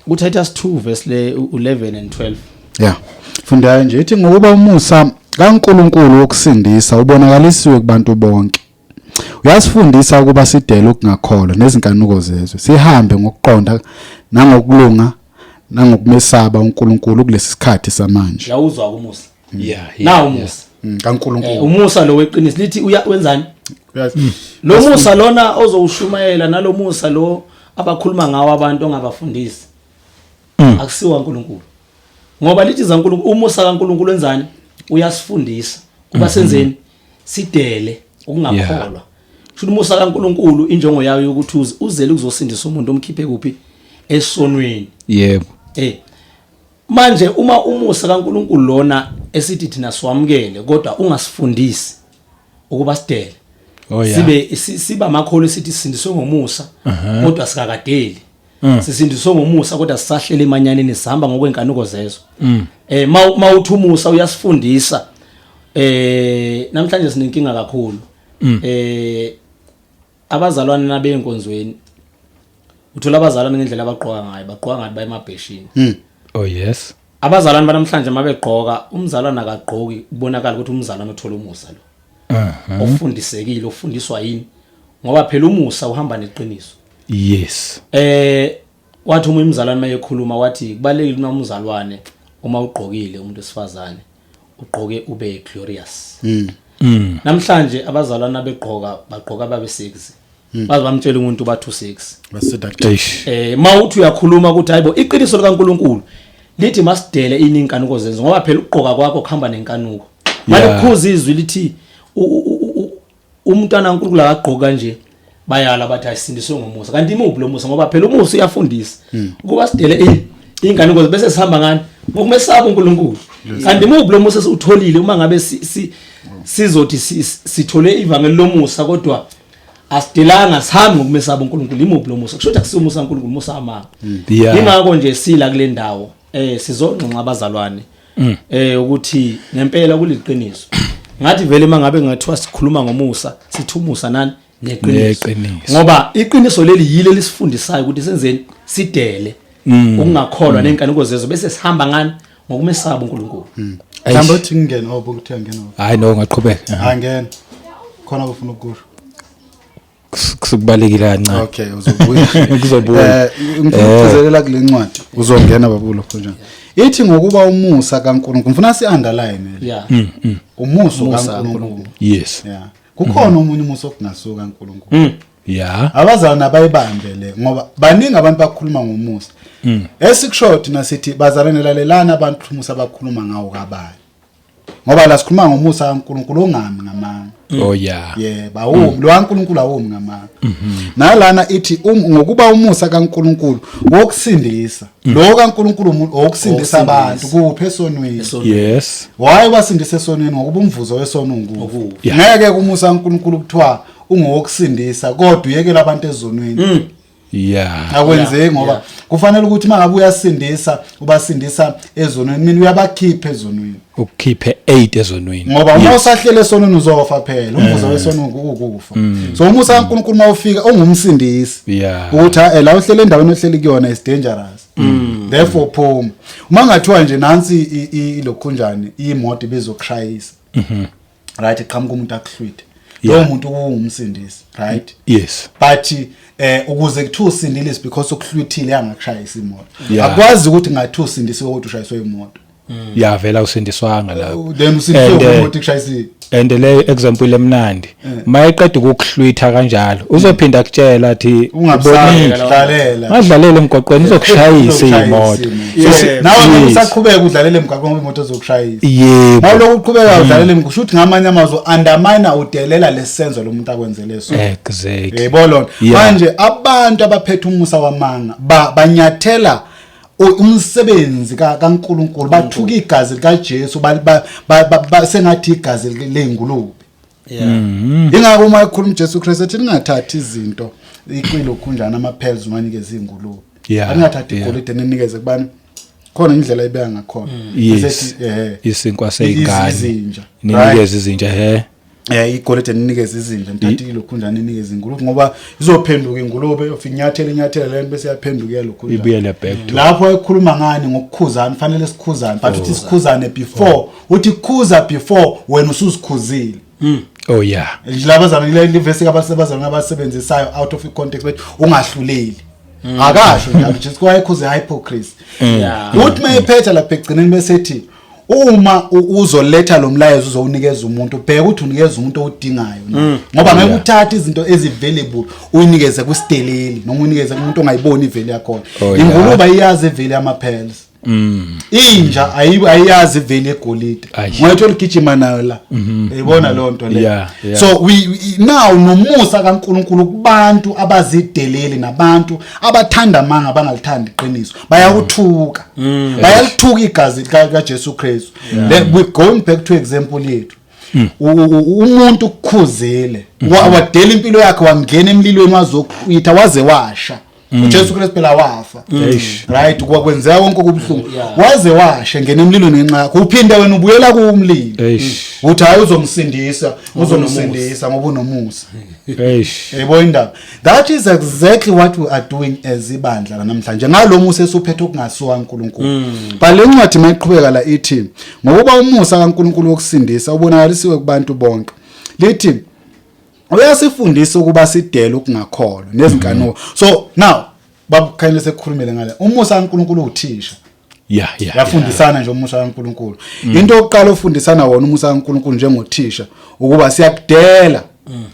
Ku Titus 2 verse le 11 and 12. Yeah. Fundayo nje, ithi, ngokuba umusa kaNkuluNkulu wokusindisa ubonakalisiwe kubantu bonke. Uyasifundisa ukuba sidele ukungakholwa nezinkanuko zezwe, sihambe ngokuqonda nangokulunga nangokumesaba uNkulunkulu kulesi sikhathi samanje. Yawuzwa umusa? Yeah. Na umusa. KaNkulunkulu. Umusa lo weqiniso lithi uya wenzani? Lo musa lona ozowushumayela, nalomusa lo abakhuluma ngawo abantu ongabafundisi, akusiwa uNkulunkulu, ngoba lithi zaNkulunkulu, umusa kaNkulunkulu wenzani? Uyasifundisa kuba senzeni? Sidele ukungakholwa. Kusho umusa kaNkulunkulu injongo yayo yokuthi uzele ukuzosindisa umuntu, omkhiphe kuphi? Esonweni. Manje uma umusa kaNkulunkulu lona esithi thina siwamukele, kodwa ungasifundisi ukuba sidele. Oh, yeah. Sibe siba amakholo, sithi sisindiswe ngomusa, kodwa sikakadeli. Sisindiswe ngomusa, kodwa sisahlele emanyaneni, sihamba ngokwenkanuko zezwe. Mawuthi umusa uyasifundisa. Namhlanje sinenkinga kakhulu. Abazalwane nabenkonzweni, uthola abazalwane ngendlela abagqoka ngayo, bagqoka ngathi baye emabheshini. Oh yes. Abazalwane banamhlanje mabegqoka, umzalwane akagqoki kubonakala ukuthi umzalwane othola umusa lo, ofundisekile, ofundiswa yini, ngoba phela umusa uhamba neqiniso. Wathi uma umzalwane mayekhuluma, wathi kubalekile uma umzalwane, uma ugqokile, umuntu wesifazane ugqoke ube glorious. Namhlanje abazalwane abegqoka, bagqoka babe sexy, baze bamtshela umuntu bathi u-sexy. Baseductive. Eish. Mawuthi uyakhuluma ukuthi hayibo, iqiniso likaNkuluNkulu lithi masidele ini inkanuko zenzo, ngoba phela ukugqoka kwakho kuhamba nenkanuko. Manje kukhuza izwi lithi umntwana kaNkulunkulu akagqoka kanje, bayala, bathi ayisindiswe ngomusa. Kanti imuphi lo musa? Ngoba phela umusa uyafundisa ukuba sidele ini inkanuko, bese sihamba ngani? Ngokumesaba uNkulunkulu. Kanti imuphi lo musa esiwutholile uma ngabe sizothi sithole ivangeli lomusa, kodwa asidelanga, sihambe ngokumesaba uNkulunkulu? Imuphi lo musa? Kusho ukuthi akusiwo umusa kaNkulunkulu, umusa amanga. Ingakho nje sila kule ndawo, sizongxenxa abazalwane ukuthi ngempela kuliqiniso. Ngathi vele mangabe ngathiwa sikhuluma ngomusa, sithi umusa nani? Neqiniso. Neqiniso. Ngoba iqiniso leli yile lisifundisayo ukuthi senzeni? Sidele ukungakholwa nenkanuko zezo, bese sihamba ngani? Ngokumesaba uNkulunkulu. Mhlawumbe uthi ngingene, oh, ukuthi uyangena. Hayi no, ngaqhubeka. Angena. Khona bafuna ukusho. Kusukubalekile kancane. Okay, uzobuya. Kuzobuya. Ngifuna ukugcizelela kule ncwadi. Uzongena babulo khonjani. Ithi ngokuba umusa kaNkulunkulu. Ngifuna si underline le. Umusa Umusa. kaNkulunkulu. Yes. Yeah. Kukhona omunye umusa okungasuka kaNkulunkulu. Abazalwane abayibambe le, ngoba baningi abantu bakhuluma ngomusa. Esikushoyo thina sithi, bazalwane, lalelana abantu umusa abakhuluma ngawo kabani. Ngoba la sikhuluma ngomusa kaNkulunkulu ongami ngamanga. Oh yeah. Yebo, awumi lo kaNkulunkulu, awumi ngamanga. Nalana ithi ngokuba umusa kaNkulunkulu wokusindisa. Lo kaNkulunkulu wokusindisa abantu kuphi? Esonweni. Esonweni. Why wasindisa esonweni? Ngokuba umvuzo wesono ungukufa. Ukufa. Ngeke umusa kaNkulunkulu kuthiwa ungowokusindisa kodwa uyekela abantu ezonweni. Akwenzeki, ngoba kufanele ukuthi mangabe uyasindisa, ubasindisa ezonweni, mina uyabakhipha ezonweni. Ukukhiphe 8 ezonweni. Ngoba uma usahlele esonweni uzofa phela, umvuzo wesono ukufa. So umusa kaNkulunkulu mawufika ongumsindisi ukuthi ha la uhlele endaweni ohleli kuyona is dangerous, therefore phuma. Uma ngathiwa nje nansi ilokhunjani, imoto ibizokushayisa, right, iqhamuka umuntu akuhlwithe, lowo muntu ungumsindisi, right? Yes. But ukuze kuthiwa usindile is because ukuhlwithile, yangakushayisa imoto. Akwazi ukuthi ngathiwa usindisiwe kodwa ushayiswe imoto. Yeah, vela usindiswanga lapho. Then usindiswe And, imoto ikushayisile. And le example emnandi, mayeqeda ukukuhlwitha kanjalo, uzophinda akutshela athi Ungabusadlalela. Ngadlalela emgwaqweni, izokushayisa imoto. Nawe usaqhubeka udlalela emgwaqweni ngoba imoto ezokushayisa. Yebo. Mawulokhu uqhubeka udlalela emgwaqweni, kusho ukuthi ngamanye amazwi undermine, udelela lesenzo lomuntu akwenzele sona. Yebo lona. Manje abantu abaphethe umusa wamanga banyathela umsebenzi kaNkuluNkulu, bathuka igazi likaJesu, sengathi igazi ley'ngulube. Ingakho uma ekhuluma uJesu Kristu ethi ningathathi izinto iqilo khunjana, ama-pearls, uwanikeze iy'ngulube. Aningathathi igolide ninikeze kubani, khona indlela ibeka ngakhona. Esethi, Isinkwa seyingane. Izinja. Ninikeze izinja, he. Igolide ninikeze izinja, nithathe ilokhunjana ninikeze ingulube, ngoba izophenduka ingulube, yofika inyathele inyathele lento, bese yaphenduka iyalokhunjana. Ibuyele back to Lapho ekhuluma ngani? Ngokukhuzana. Fanele sikhuzane, but uthi sikhuzane before, uthi khuza before wena usuzikhuzile. Oh yeah. Labazalwane, le verse abasebazalwane abasebenzisayo out of context, bethi ungahluleli. Akasho njalo Jesu, wayekhuze hypocrisy. Uthi mayephetha lapha ekugcineni bese ethi uma uzoletha lo mlayezo, uzowunikeza umuntu, bheka ukuthi unikeza umuntu owudingayo na. Ngoba ngeke uthathe izinto ezi-valuable uyinikeze kwisideleli noma uyinikeze kumuntu ongayiboni i-value yakhona. Ingulube ayiyazi i-value yama-pearls. Inja ayiyazi i-value yegolide. Ayi. Ngoba ligijima nayo la, uyibona leyo nto leyo. Yeah. So we now nomusa kaNkuluNkulu kubantu abazideleli nabantu abathanda amanga, abangalithandi iqiniso, bayawuthuka, bayalithuka igazi kaJesu Kristu. We going back to example yethu. Umuntu ukukhuzile, wadela impilo yakhe, wangena emlilweni, wazokuhlwitha waze washa. uJesu Kristu phela wafa, right? Kwakwenzeka konke okubuhlungu, waze washa, engena emlilweni ngenxa yakho. Uphinde wena ubuyela kumlilo, uthi hayi, uzongisindisa, uzongisindisa ngoba unomusa. Yebo, indaba, that is exactly what we are doing as ibandla la namhlanje ngalo musa esuphethe okungasuka uNkulunkulu. But le ncwadi mayiqhubeka la ithi, ngokuba umusa kaNkulunkulu wokusindisa ubonakalisiwe kubantu bonke, lithi uyasifundisa ukuba sidele ukungakholwa nezinkanuko. So now babukhanyile, sekukhulumile ngale umusa kaNkulunkulu uthisha. Yafundisana nje umusa kaNkulunkulu. Into yokuqala ofundisana wona umusa kaNkulunkulu njengothisha ukuba siyakudela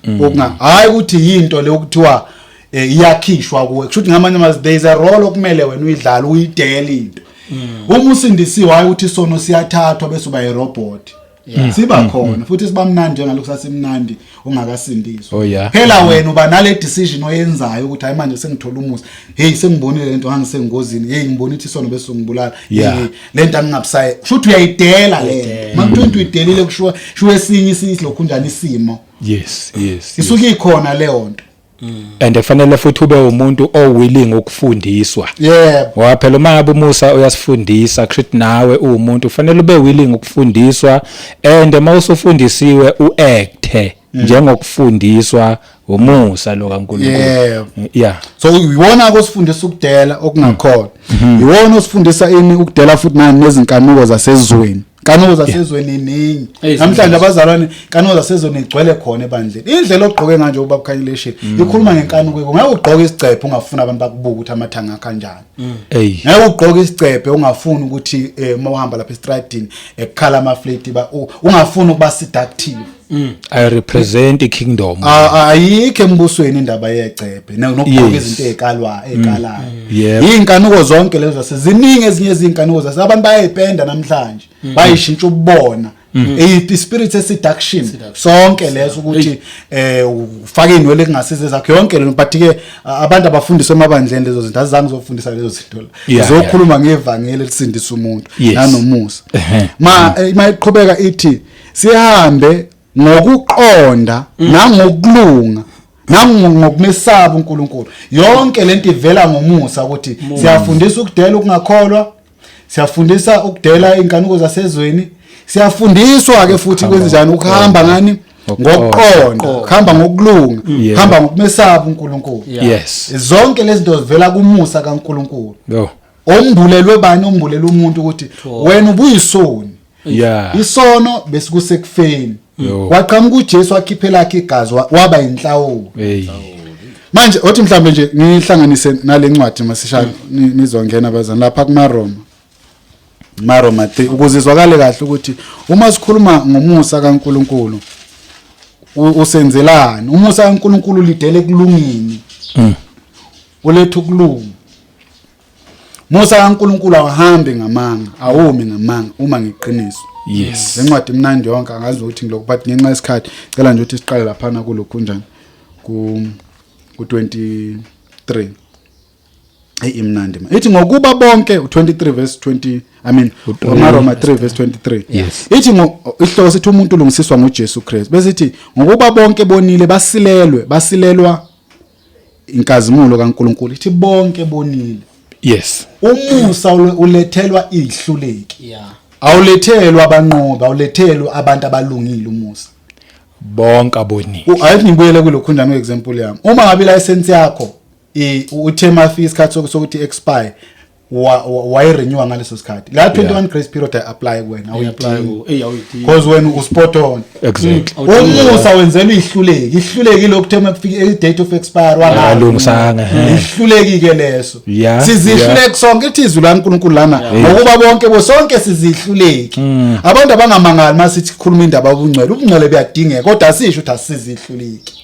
ukunga, hayi ukuthi yinto le okuthiwa iyakhishwa kuwe. Kusho ukuthi ngamanye amazwi there is a role okumele wena uyidlale, uyidele into. Uma usindisiwe, hayi ukuthi isono siyathathwa bese uba irobot. Siba khona futhi siba mnandi njengalokhu sasimnandi ungakasindiswa. Phela wena uba nale decision oyenzayo ukuthi hayi, manje sengithola umusa, hey, sengibonile lento, ngangisengozini, hey, ngibona ukuthi isono bese ngibulala. Hey, lento angingabusaye. Kusho ukuthi uyayidela le makuthiwa into uyidelile, kusho sho esinye isilokhu njani isimo. Isuke ikhona leyo nto. And kufanele futhi ube umuntu owilling ukufundiswa. Ngoba phela uma ngabe umusa uyasifundisa, kusho ukuthi nawe uwumuntu kufanele ube willing ukufundiswa, and uma usufundisiwe uacte njengokufundiswa umusa lo kaNkulunkulu. So iwona osifundisa ukudela okungakholwa, iwona osifundisa ini ukudela futhi nani nezinkanuko zasezweni. Inkanuko zasezweni iningi namhlanje, abazalwane. Inkanuko zasezweni igcwele khona ebandleni. Indlela ogqoke nganje, ubaba Khanyileshe, ikhuluma ngenkanuko. Ngeke ugqoke isicephe ungafuni abantu bakubuka ukuthi amathanga akho kanjani. Ngeke ugqoke isicephe ungafuni ukuthi uma uhamba lapha estradini ekukhala amafleti ba ungafuni ukuba seductive. I represent i kingdom. Ayikho embusweni indaba yecephe nokugqoka izinto ezikalwa ezikalayo. Inkanuko zonke lezo ziningi, ezinye izinkanuko zase abantu bayayipenda namhlanje, bayishintsha ukubona i spirit seduction sonke leso, ukuthi ufake inwele kungasize zakho yonke lento. But ke abantu abafundiswa emabandleni lezo zinto, azange zofundisa lezo zinto la, zokhuluma ngevangeli elisindisa umuntu nanomusa. Ma mayiqhubeka ithi sihambe ngokuqonda nangokulunga nangokumesaba uNkulunkulu. Yonke lento ivela ngomusa, ukuthi siyafundisa ukudela ukungakholwa, siyafundisa ukudela inkanuko zasezweni, siyafundiswa ke futhi kwenze njani ukuhamba ngani? Ngokuqonda, kuhamba ngokulunga, hamba ngokumesaba uNkulunkulu. Zonke lezi zinto zivela kumusa kaNkulunkulu ombulelwe bani? Ombulelwe umuntu, ukuthi wena ubuyisoni. Isono besikusekufeni. Waqhamuka uJesu, wakhiphela yakhe igazi, waba inhlawulo. Manje othi mhlambe nje ngihlanganise nale ncwadi masishaya, nizongena bazana lapha kumaRoma, maRoma 3, ukuze izwakale kahle ukuthi uma sikhuluma ngomusa kaNkuluNkulu usenzelani. Umusa kaNkuluNkulu lidele kulungini, uletha ukulunga. Musa kaNkuluNkulu awuhambi ngamanga, awumi ngamanga, uma ngeqiniso. Lencwadi imnandi yonke, angazi ukuthi ngilokhu, but ngenxa yesikhathi cela nje ukuthi siqale laphana kulokhu njani ku 23. Hey, imnandi ma. Ithi ngokuba bonke, u23 verse 20, I mean uMaroma 3 verse 23. Ithi ngo ihloko sithi umuntu ulungisiswa nguJesu Kristu. Bese ithi ngokuba bonke bonile, basilelwe, basilelwa inkazimulo kaNkuluNkulu. Ithi bonke bonile. Umusa ulethelwa ihluleki. Awulethelwa abanqobi, awulethelwa abantu abalungile umusa. Bonke abonile. Ayithi ngibuyele kulokhu njani example yami. Uma ngabe license yakho uthe mafika isikhathi sokuthi expire, wayirenewa ngaleso sikhathi la 21 grace period ay apply kuwena, awuyidingi. Hey, awuyidingi. Because wena uspot on. Umusa wenzela ihluleki, ihluleki lokhu uma kufika i date of expire Akalungisanga, ehe. Ihluleki ke leso. Sizihluleki sonke, ithi izwi laNkulunkulu lana, ngokuba bonke bo sonke sizihluleki. Abantu abangamangali masithi khuluma indaba yobungcwele. Ubungcwele buyadingeka, kodwa asisho ukuthi asizihluleki.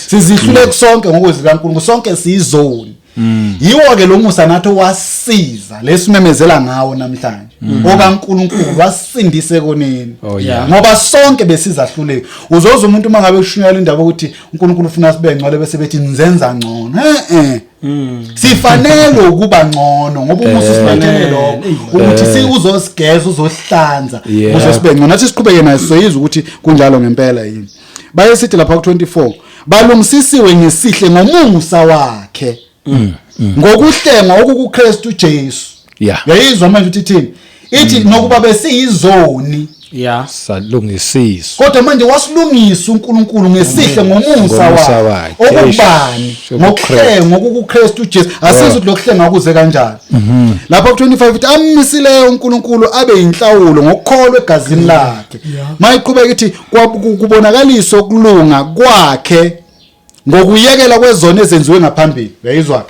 Sizihluleki sonke ngokwezwi kaNkulunkulu, sonke siyizoni. Yiwo ke lo musa nathi owasiza lesimemezela ngawo namhlanje okaNkulunkulu, wasindise koneni. Ngoba sonke besizahluleka. Uzoza umuntu uma ngabe ushunyayela indaba ukuthi uNkulunkulu ufuna sibe ngcwele, bese bethi nizenza ngcono. Eh eh. Sifanele ukuba ngcono ngoba umusa usilethele lokho ukuthi uzosigeza, uzohlanza, ukuze sibe ngcono. Nathi siqhubeke nayo, sizoyizwa ukuthi kunjalo ngempela yini. Baye sithi lapha ku-24, balungisisiwe ngesihle ngomusa wakhe ngokuhlengwa okukuKristu Jesu. Uyayizwa manje ukuthi ithini? Ithi nokuba besiyizoni, salungisiswa, kodwa manje wasilungisa uNkulunkulu ngesihle ngomusa wakhe. Okubani? Ngokuhlengwa okukuKristu Jesu. Asizi ukuthi lokuhlenga kuze kanjani. Lapha ku-25 ithi ammisileyo uNkulunkulu abe yinhlawulo ngokukholwa egazini lakhe. Mayiqhubeka ithi kubonakaliswa ukulunga kwakhe ngokuyekela kwezono ezenziwe ngaphambili. Uyayizwa?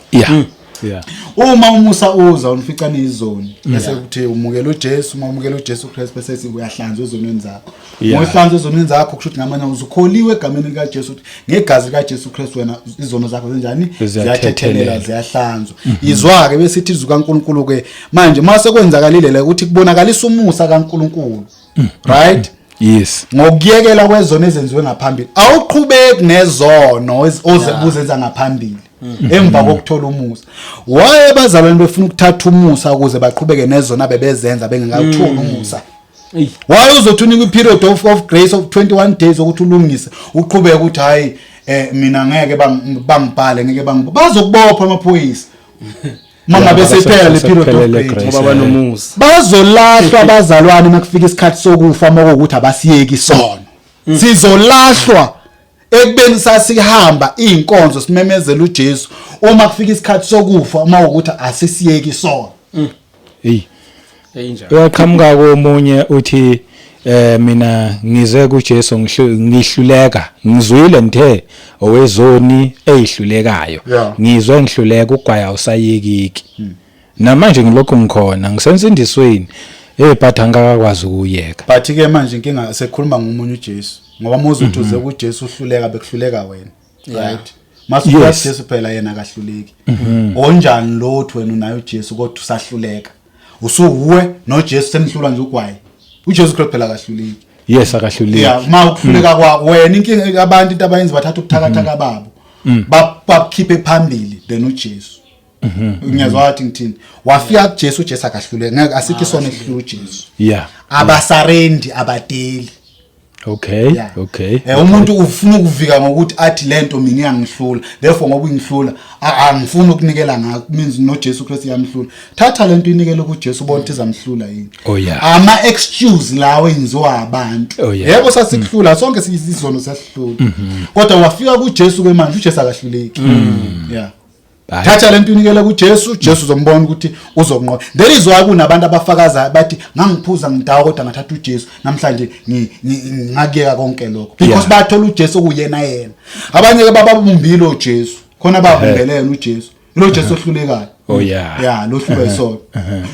Uma umusa uza unifica nizoni, bese kuthi umukela uJesu, uma umukela uJesu Christ bese sithi uyahlanzwa ezonweni zakho. Ngohlanzwa ezonweni zakho kusho ukuthi ngamanye uzukholiwe egameni lika Jesu, ukuthi ngegazi lika Jesu Christ wena izono zakho zenjani? Ziyathethelelwa, ziyahlanzwa. Izwa ke bese ithi izwi kaNkuluNkulu ke manje mase kwenzakalile la ukuthi kubonakalisa umusa kaNkuluNkulu. Right? Yes. Ngokuyekela kwezono ezenziwe ngaphambili. Awuqhubeki nezono ozebuzenza ngaphambili emva kokuthola umusa. Waye bazalwane befuna ukuthatha umusa ukuze baqhubeke nezono abebezenza bengekawutholi umusa. Waye uzothi unika i-period of grace of 21 days ukuthi ulungise, uqhubeke ukuthi hayi, mina ngeke bangibhale, ngeke bazokubopha amaphoyisa. Mangabe sephela le period of grace, ngoba banomusa. Bazolahlwa abazalwane makufika isikhathi sokufa, makuwukuthi abasiyeki isono. Sizolahlwa ekubeni sasihamba inkonzo simemezela uJesu, uma kufika isikhathi sokufa uma ukuthi asisiyeki isono. Hey. Uyaqhamuka komunye uthi mina ngize kuJesu ngihluleka, ngizwile ngithe owezoni ezihlulekayo, ngizwe ngihluleka ugwaya usayekiki. Namanje ngilokhu ngikhona ngisensindisweni, but angakakwazi ukuyeka. But ke manje inkinga sekhuluma ngomunye uJesu, ngoba muze uthi uze kuJesu uhluleka, bekuhluleka wena, right? Masuka Jesu phela yena akahluleki. Onjani lo uthi wena unayo uJesu kodwa usahluleka? Usuwuwe noJesu senihlulwa nje ugwayi. uJesu Christ phela akahluleki. Yes, akahluleki. Yeah, uma ukuhluleka kwa wena inkinga, abantu into abayenza bathatha ubuthakathaka babo babukhiphe phambili then uJesu. Ngiyazwa wathi ngithini, wafika kuJesu, uJesu akahluleki, ngeke asikho isono esihlula uJesu. Abasarendi, abadeli. Umuntu ufuna ukuvika ngokuthi athi lento mina iyangihlula, therefore ngoba ingihlula angifuni ukunikela ngakho, means noJesu Christ iyamhlula. Thatha lento inikele kuJesu ubone ukuthi izamhlula yini. Ama excuse lawo enziwa abantu. Yebo, sasikuhlula sonke, siyizono sasihlula, kodwa wafika kuJesu ke manje uJesu akahluleki. Yeah. Thatha lento inikele kuJesu, Jesu uzombona ukuthi uzokunqoba. There is why kunabantu abafakaza bathi ngangiphuza ngidawa kodwa ngathatha uJesu, namhlanje ngakuyeka konke lokho. Because bathola uJesu okuyena yena. Abanye ke bababumbile uJesu, khona babumbelene uJesu. Lo Jesu ohlulekayo. Oh yeah. Yeah, lo hlulwa isono.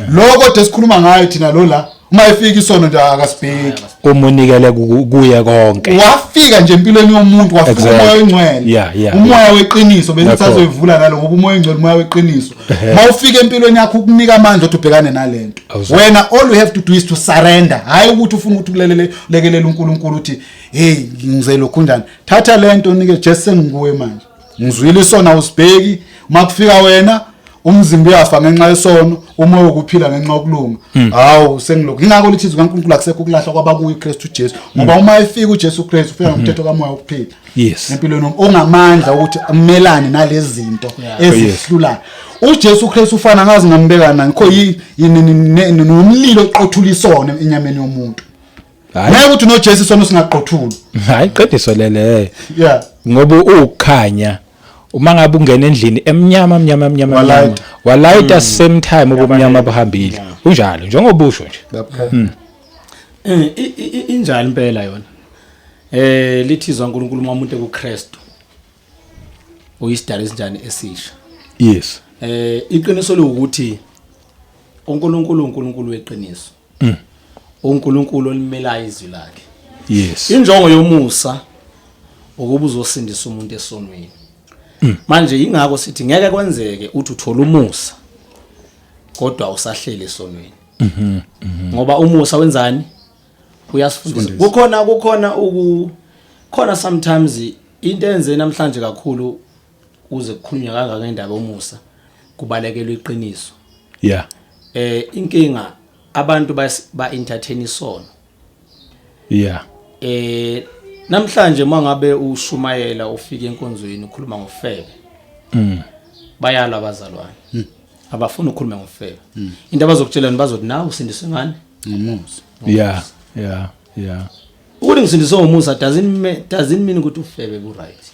Lo kodwa esikhuluma ngayo thina lo la, uma efika isono nje akasibheki. Umunikele kuye konke. Wafika nje empilweni yomuntu, wafika umoya oyingcwele. Umoya weqiniso bese sazoyivula nalo, ngoba umoya oyingcwele umoya weqiniso. Mawufika empilweni yakho ukunika amandla ukuthi ubhekane nalento. Wena all you have to do is to surrender. Hayi ukuthi ufuna ukuthi ukulelele lekelela uNkulunkulu uthi hey ngize lokhu kanjani. Thatha lento unike Jesu, senginguwe manje. Ngizwile isono awusibheki, uma kufika wena umzimba uyafa ngenxa yesono, umoya ukuphila ngenxa yokulunga. Hawu, sengilokhu ingakho lithi izwi kaNkulunkulu akusekho ukulahlwa kwabakuyo uKristu Jesu, ngoba uma efika uJesu Kristu ufika ngomthetho kamoya wokuphila empilweni ongamandla ukuthi amelane nalezi zinto ezihlulayo. uJesu Kristu ufana ngazi ngambeka nani kho nomlilo oqothula isono enyameni yomuntu. Ngeke ukuthi noJesu isono singaqothulwa. Hayi, qediso lele. Ngoba ukukhanya uma ngabe ungena endlini emnyama mnyama mnyama mnyama, walayita same time ubumnyama buhambile. Kunjalo njengoba usho nje. Injalo impela yona. Lithi izwa uNkulunkulu uma umuntu ekuKristu uyisidalo esinjani esisha. Yes. Iqiniso lokuthi uNkulunkulu uNkulunkulu weqiniso. uNkulunkulu olimelayo izwi lakhe. Yes. Injongo yomusa ukuba uzosindisa umuntu esonweni. Manje ingakho sithi ngeke kwenzeke uthi uthola umusa kodwa usahlele esonweni. Ngoba umusa wenzani? Uyasifundisa. Kukhona uku khona sometimes into enze namhlanje kakhulu. Uze kukhulunywa kangaka ngendaba yomusa, kubalekelwa iqiniso. Inkinga abantu ba entertain isono. Namhlanje mangabe ushumayela, ufika enkonzweni, ukhuluma ngofebe, bayalwa abazalwane, abafuna ukukhuluma ngofebe. Into abazokutshela, bazothi nawe usindiswe ngani? Ngomusa. Ukuthi ngisindiswe ngomusa doesn't mean ukuthi ufebe bu right.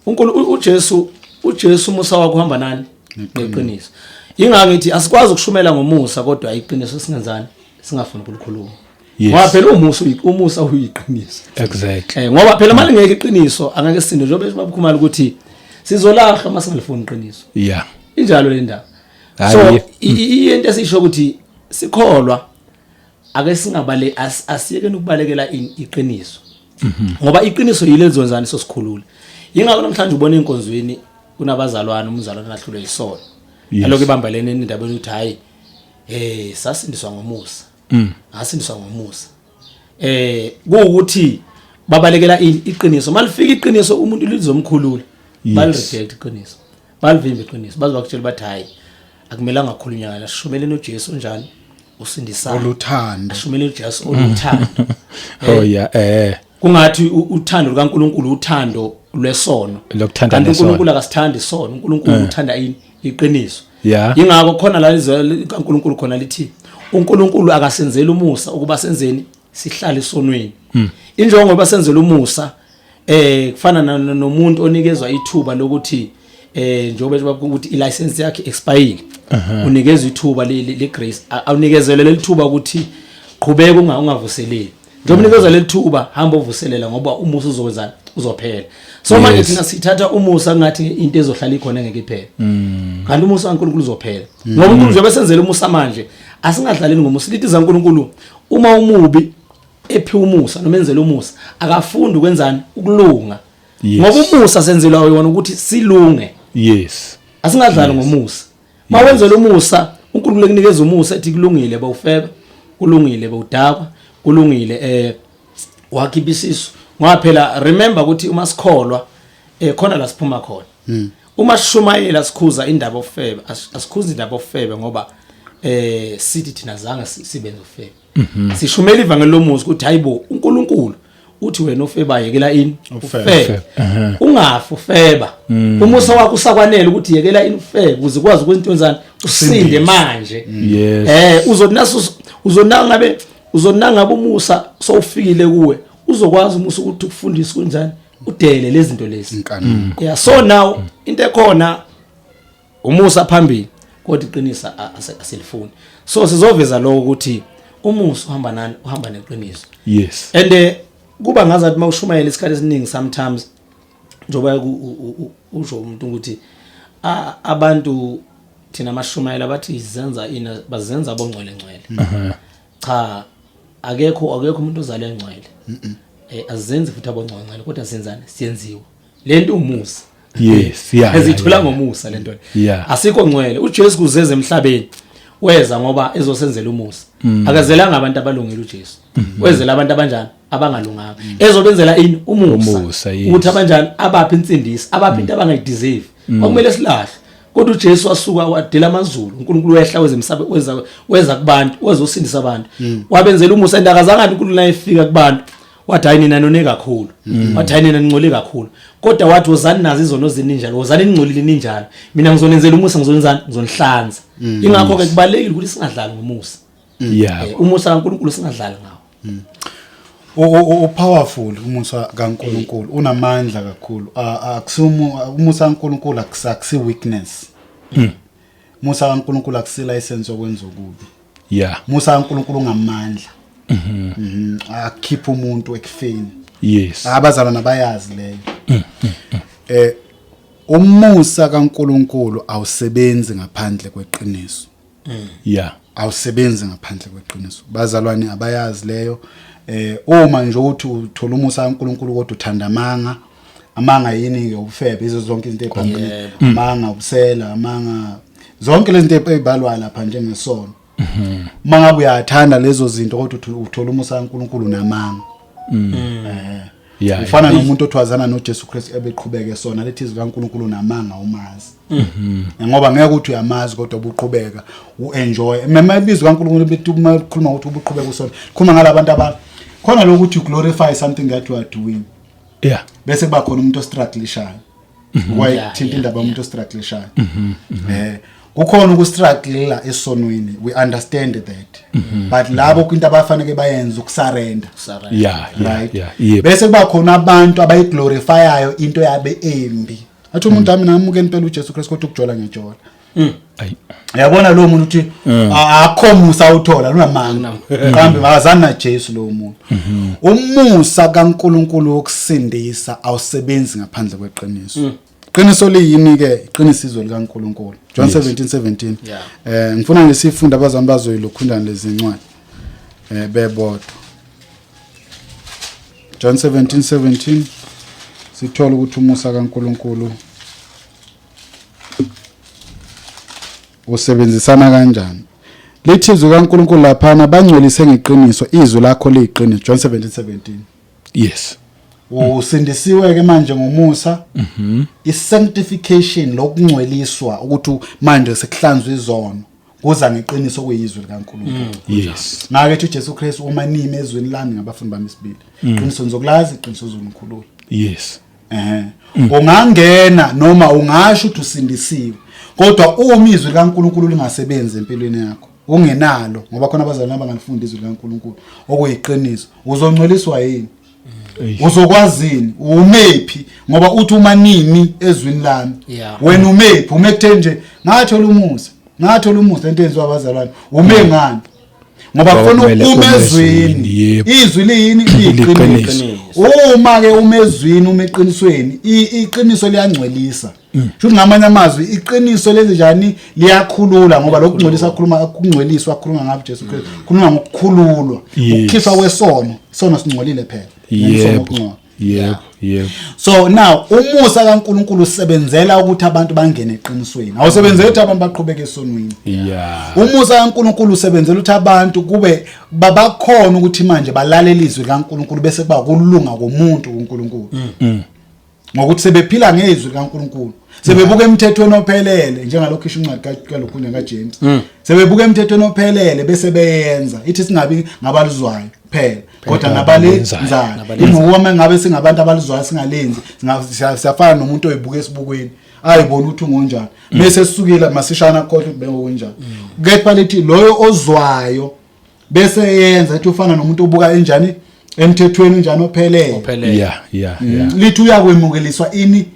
uNkulunkulu, uJesu, umusa wakho uhamba nani? Neqiniso. Ingakho ngithi asikwazi ukushumela ngomusa kodwa iqiniso singenzani? Singafuni ukulikhuluma. Ngoba phela umusa uyiqiniso. Ngoba phela manje ngeke iqiniso angeke sisinde, njengoba babukhumala ukuthi sizolahla uma singalifuni iqiniso. Injalo le ndaba. So into esisho ukuthi sikholwa ake singabale asiyekeni ukubalekela iqiniso. Ngoba iqiniso yile lizonzani sosikhulula. Yingakho namhlanje ubona enkonzweni kunabazalwane, umzalwane ahlulwe isono. Alokhu ibambalene indaba yokuthi hayi, sasindiswa ngomusa. Asindiswa ngomusa. Kuwukuthi babalekela iqiniso. Malifika iqiniso umuntu lizomkhulula. Bali reject iqiniso. Balivimba iqiniso. Baze bakutshela bathi hayi, akumelanga kukhulunywa ngala, sishumeleni uJesu njani? Usindisayo. Oluthando. Ashumeleni uJesu oluthando. Oh yeah. Kungathi uthando lukaNkuluNkulu uthando lwesono. Lokuthanda Kanti nesono. uNkulunkulu akasithandi isono, uNkulunkulu uthanda ini? Iqiniso. Ingakho khona la lizwe likaNkulunkulu khona lithi uNkulunkulu akasenzeli umusa ukuba senzeni? Sihlale esonweni. Injongo ngoba senzela umusa, kufana nomuntu onikezwa ithuba lokuthi njengoba ukuthi ilicense yakhe expire, unikezwa ithuba le grace, awunikezele leli thuba ukuthi qhubeka ungavuseleli. Njengoba unikezwa leli thuba, hamba uvuselela, ngoba umusa uzokwenzani? Uzophela. So manje thina sithatha umusa ngathi into ezohlala ikhona, engeke iphele, kanti umusa kaNkulunkulu uzophela, ngoba uNkulunkulu njengoba senzele umusa manje, asingadlaleli ngomusa. Lithi zaNkulunkulu, uma umubi ephiwa umusa noma enzele umusa, akafundi ukwenzani? Ukulunga. Ngoba umusa senzelwa yona ukuthi silunge. Asingadlali ngomusa. Mawenzela umusa, uNkulunkulu ekunikeza umusa, ethi kulungile bawufeba, kulungile bawudakwa, kulungile wakhipha isisu, ngoba phela remember ukuthi uma sikholwa khona la siphuma khona. Uma sishumayela sikhuza indaba ofebe, asikhuza indaba ofebe ngoba sithi thina zange sibenze ufebe. Sishumela ivangeli lomusa ukuthi hayibo, uNkulunkulu uthi wena ofeba yekela ini? Ufebe. Ufebe, ungafi ufeba. Umusa wakho usakwanele ukuthi yekela ini? Ufebe, ukuze ukwazi ukuthi wenzani? Usinde manje. Uzothi naso uzonanga uzonanga umusa sowufikile kuwe, uzokwazi umusa ukuthi ukufundise kunjani udele lezi zinto lezi. Inkanuko. Yeah, so now into ekhona, umusa phambili, kodwa iqinisa asilifuni. So sizoveza lokho ukuthi umusa uhamba nani? Uhamba neqiniso. And kuba ngazathi mawushumayela isikhathi esiningi sometimes, njengoba usho umuntu ukuthi abantu thina amashumayela bathi zenza ina, bazenza abongcwele ngcwele. Cha, akekho umuntu ozalwe engcwele. Azenzi futhi abongcwele ngcwele, kodwa senzani? Siyenziwa lento umusa. Ezithola ngomusa lento le. Asikho ngcwele. uJesu kuzeze emhlabeni, weza ngoba ezosenzela umusa. Akazelanga abantu abalungile uJesu, wezela abantu abanjani? Abangalunganga, ezobenzela ini? Umusa. Umusa, yes. Ukuthi abanjani? Abaphi insindiso, abaphi into abangayideserve. Kwakumele silahle, kodwa uJesu wasuka wadela amazulu, uNkulunkulu wehla weza emhlabeni, weza kubantu, wezosindisa abantu, wabenzela umusa. And akazange athi uNkulunkulu nayefika kubantu wathi hayi, nina none kakhulu, wathi hayi, nina ningcole kakhulu, kodwa wathi wozani nazo izono zeninjalo, wozani ningcolile ninjalo, mina ngizonenzela umusa, ngizonenzani? Ngizonihlanza. Ingakho ke kubalekile ukuthi singadlali ngomusa. Umusa kaNkulunkulu singadlali ngawo. Upowerful umusa kaNkulunkulu, unamandla kakhulu. Akusimu umusa kaNkulunkulu, akusi weakness. Umusa kaNkulunkulu akusi license yokwenza okubi. Umusa kaNkulunkulu ungamandla. Akhipha umuntu ekufeni. Abazalwana bayazi leyo. Umusa kaNkulunkulu awusebenzi ngaphandle kweqiniso. Awusebenzi ngaphandle kweqiniso. Bazalwane abayazi leyo. Uma nje uthi uthola umusa kaNkulunkulu kodwa uthanda amanga, amanga yini ke? Ubufebe, izo zonke izinto eBhayibhelini, amanga, ubusela, amanga, zonke lezi zinto ezibalwa lapha njengesono. Uma ngabe uyathanda lezo zinto kodwa uthola umusa kaNkulunkulu namanga. Ufana nomuntu othwazana noJesu Kristu ebeqhubeke sona lethi izwi kaNkulunkulu namanga umazi. Ngoba ngeke uthi uyamazi kodwa ubuqhubeka uenjoy. Mema ibizwi kaNkulunkulu bethi uma khuluma ukuthi ubuqhubeka usona. Khuluma ngalabantu aba khona lokuthi you glorify something that you are doing. Bese kuba khona umuntu ostrugglishayo. Kwayithinta indaba yomuntu ostrugglishayo. Kukhona ukustruggle esonweni, we understand that. But labo into abafanele bayenze ukusurrender. Right. Bese kuba khona abantu abayiglorifyayo into yabe embi. Athi umuntu ami namuke impela uJesu Kristu kodwa ukujola ngejola. Uyabona lo muntu uthi akho musa uthola lunamanga. Qambi makazani na Jesu lo muntu. Umusa kaNkuluNkulu wokusindisa awusebenzi ngaphandle kweqiniso. Iqiniso liyini ke? Iqiniso izwi likaNkuluNkulu. John 17:17. Ngifuna nje sifunde abazali bazoyilokhundana lezi ncwadi. Bebodwa. John 17:17 sithola ukuthi umusa kaNkuluNkulu usebenzisana kanjani. Lithi izwi kaNkuluNkulu laphana, bangcwelise ngeqiniso, izwi lakho liyiqiniso. John 17:17. Yes. Usindisiwe ke manje ngomusa. I-sanctification, lokungcweliswa, ukuthi manje sekuhlanzwa izono, kuza ngeqiniso kuyizwi likaNkulunkulu. Ngake ethi uJesu Kristu, uma nimi ezwini lami ngabafundi bami isibili. Iqiniso nizokulazi, iqiniso lizonikhulula. Ungangena noma ungasho ukuthi usindisiwe, kodwa uma izwi likaNkulunkulu lingasebenzi empilweni yakho, ungenalo, ngoba khona abazalwane abangalifundi izwi likaNkulunkulu okuyiqiniso, uzongcweliswa yini? Uzokwazini? Umephi? Ngoba uthi uma nimi ezwini lami, wena umephi? Ume kutheni nje ngathola umusa, ngathola umusa, into enziwa abazalwane, ume ngani? Ngoba Ngoba kufuna kumele ume ume ezwini. ezwini, yebo. Izwi liyini? Liyiqiniso. Uma ke ume ezwini, ume eqinisweni, iqiniso liyangcwelisa. Shuthi ngamanye amazwi iqiniso lezi njani liyakhulula, ngoba lokungcwelisa khuluma ukungcweliswa khuluma ngapha Jesu Kristu khuluma ngokukhululwa, ukukhishwa kwesono. Isono singcolile phela. Isono ukungcola. Yebo, yebo. So now umusa kaNkuluNkulu usebenzela ukuthi abantu bangene eqinisweni. Awusebenzeli ukuthi abantu baqhubeke esonweni. Umusa kaNkuluNkulu usebenzela ukuthi abantu kube babakhona ukuthi manje balalele izwi likaNkuluNkulu, bese kuba ukulunga komuntu kuNkulunkulu. Ngokuthi sebephila ngezwi likaNkuluNkulu. Sebebuka emthethweni ophelele, njengalokhu isho incwadi kaLokhunya kaJames. Sebebuka emthethweni ophelele bese beyenza. Ithi singabi ngabalizwayo kuphela, kodwa nabalenzayo. Ingoba ngabe singabantu abalizwayo singalenzi, siyafana nomuntu oyibuka esibukweni, ayibona ukuthi ungonjani. Bese sisukile masishana kodwa ukuthi bengokunjani. Kepha lithi loyo ozwayo bese yenza, ethi ufana nomuntu obuka enjani emthethweni njani ophelele. Ophelele. Lithi uyakwemukeliswa ini,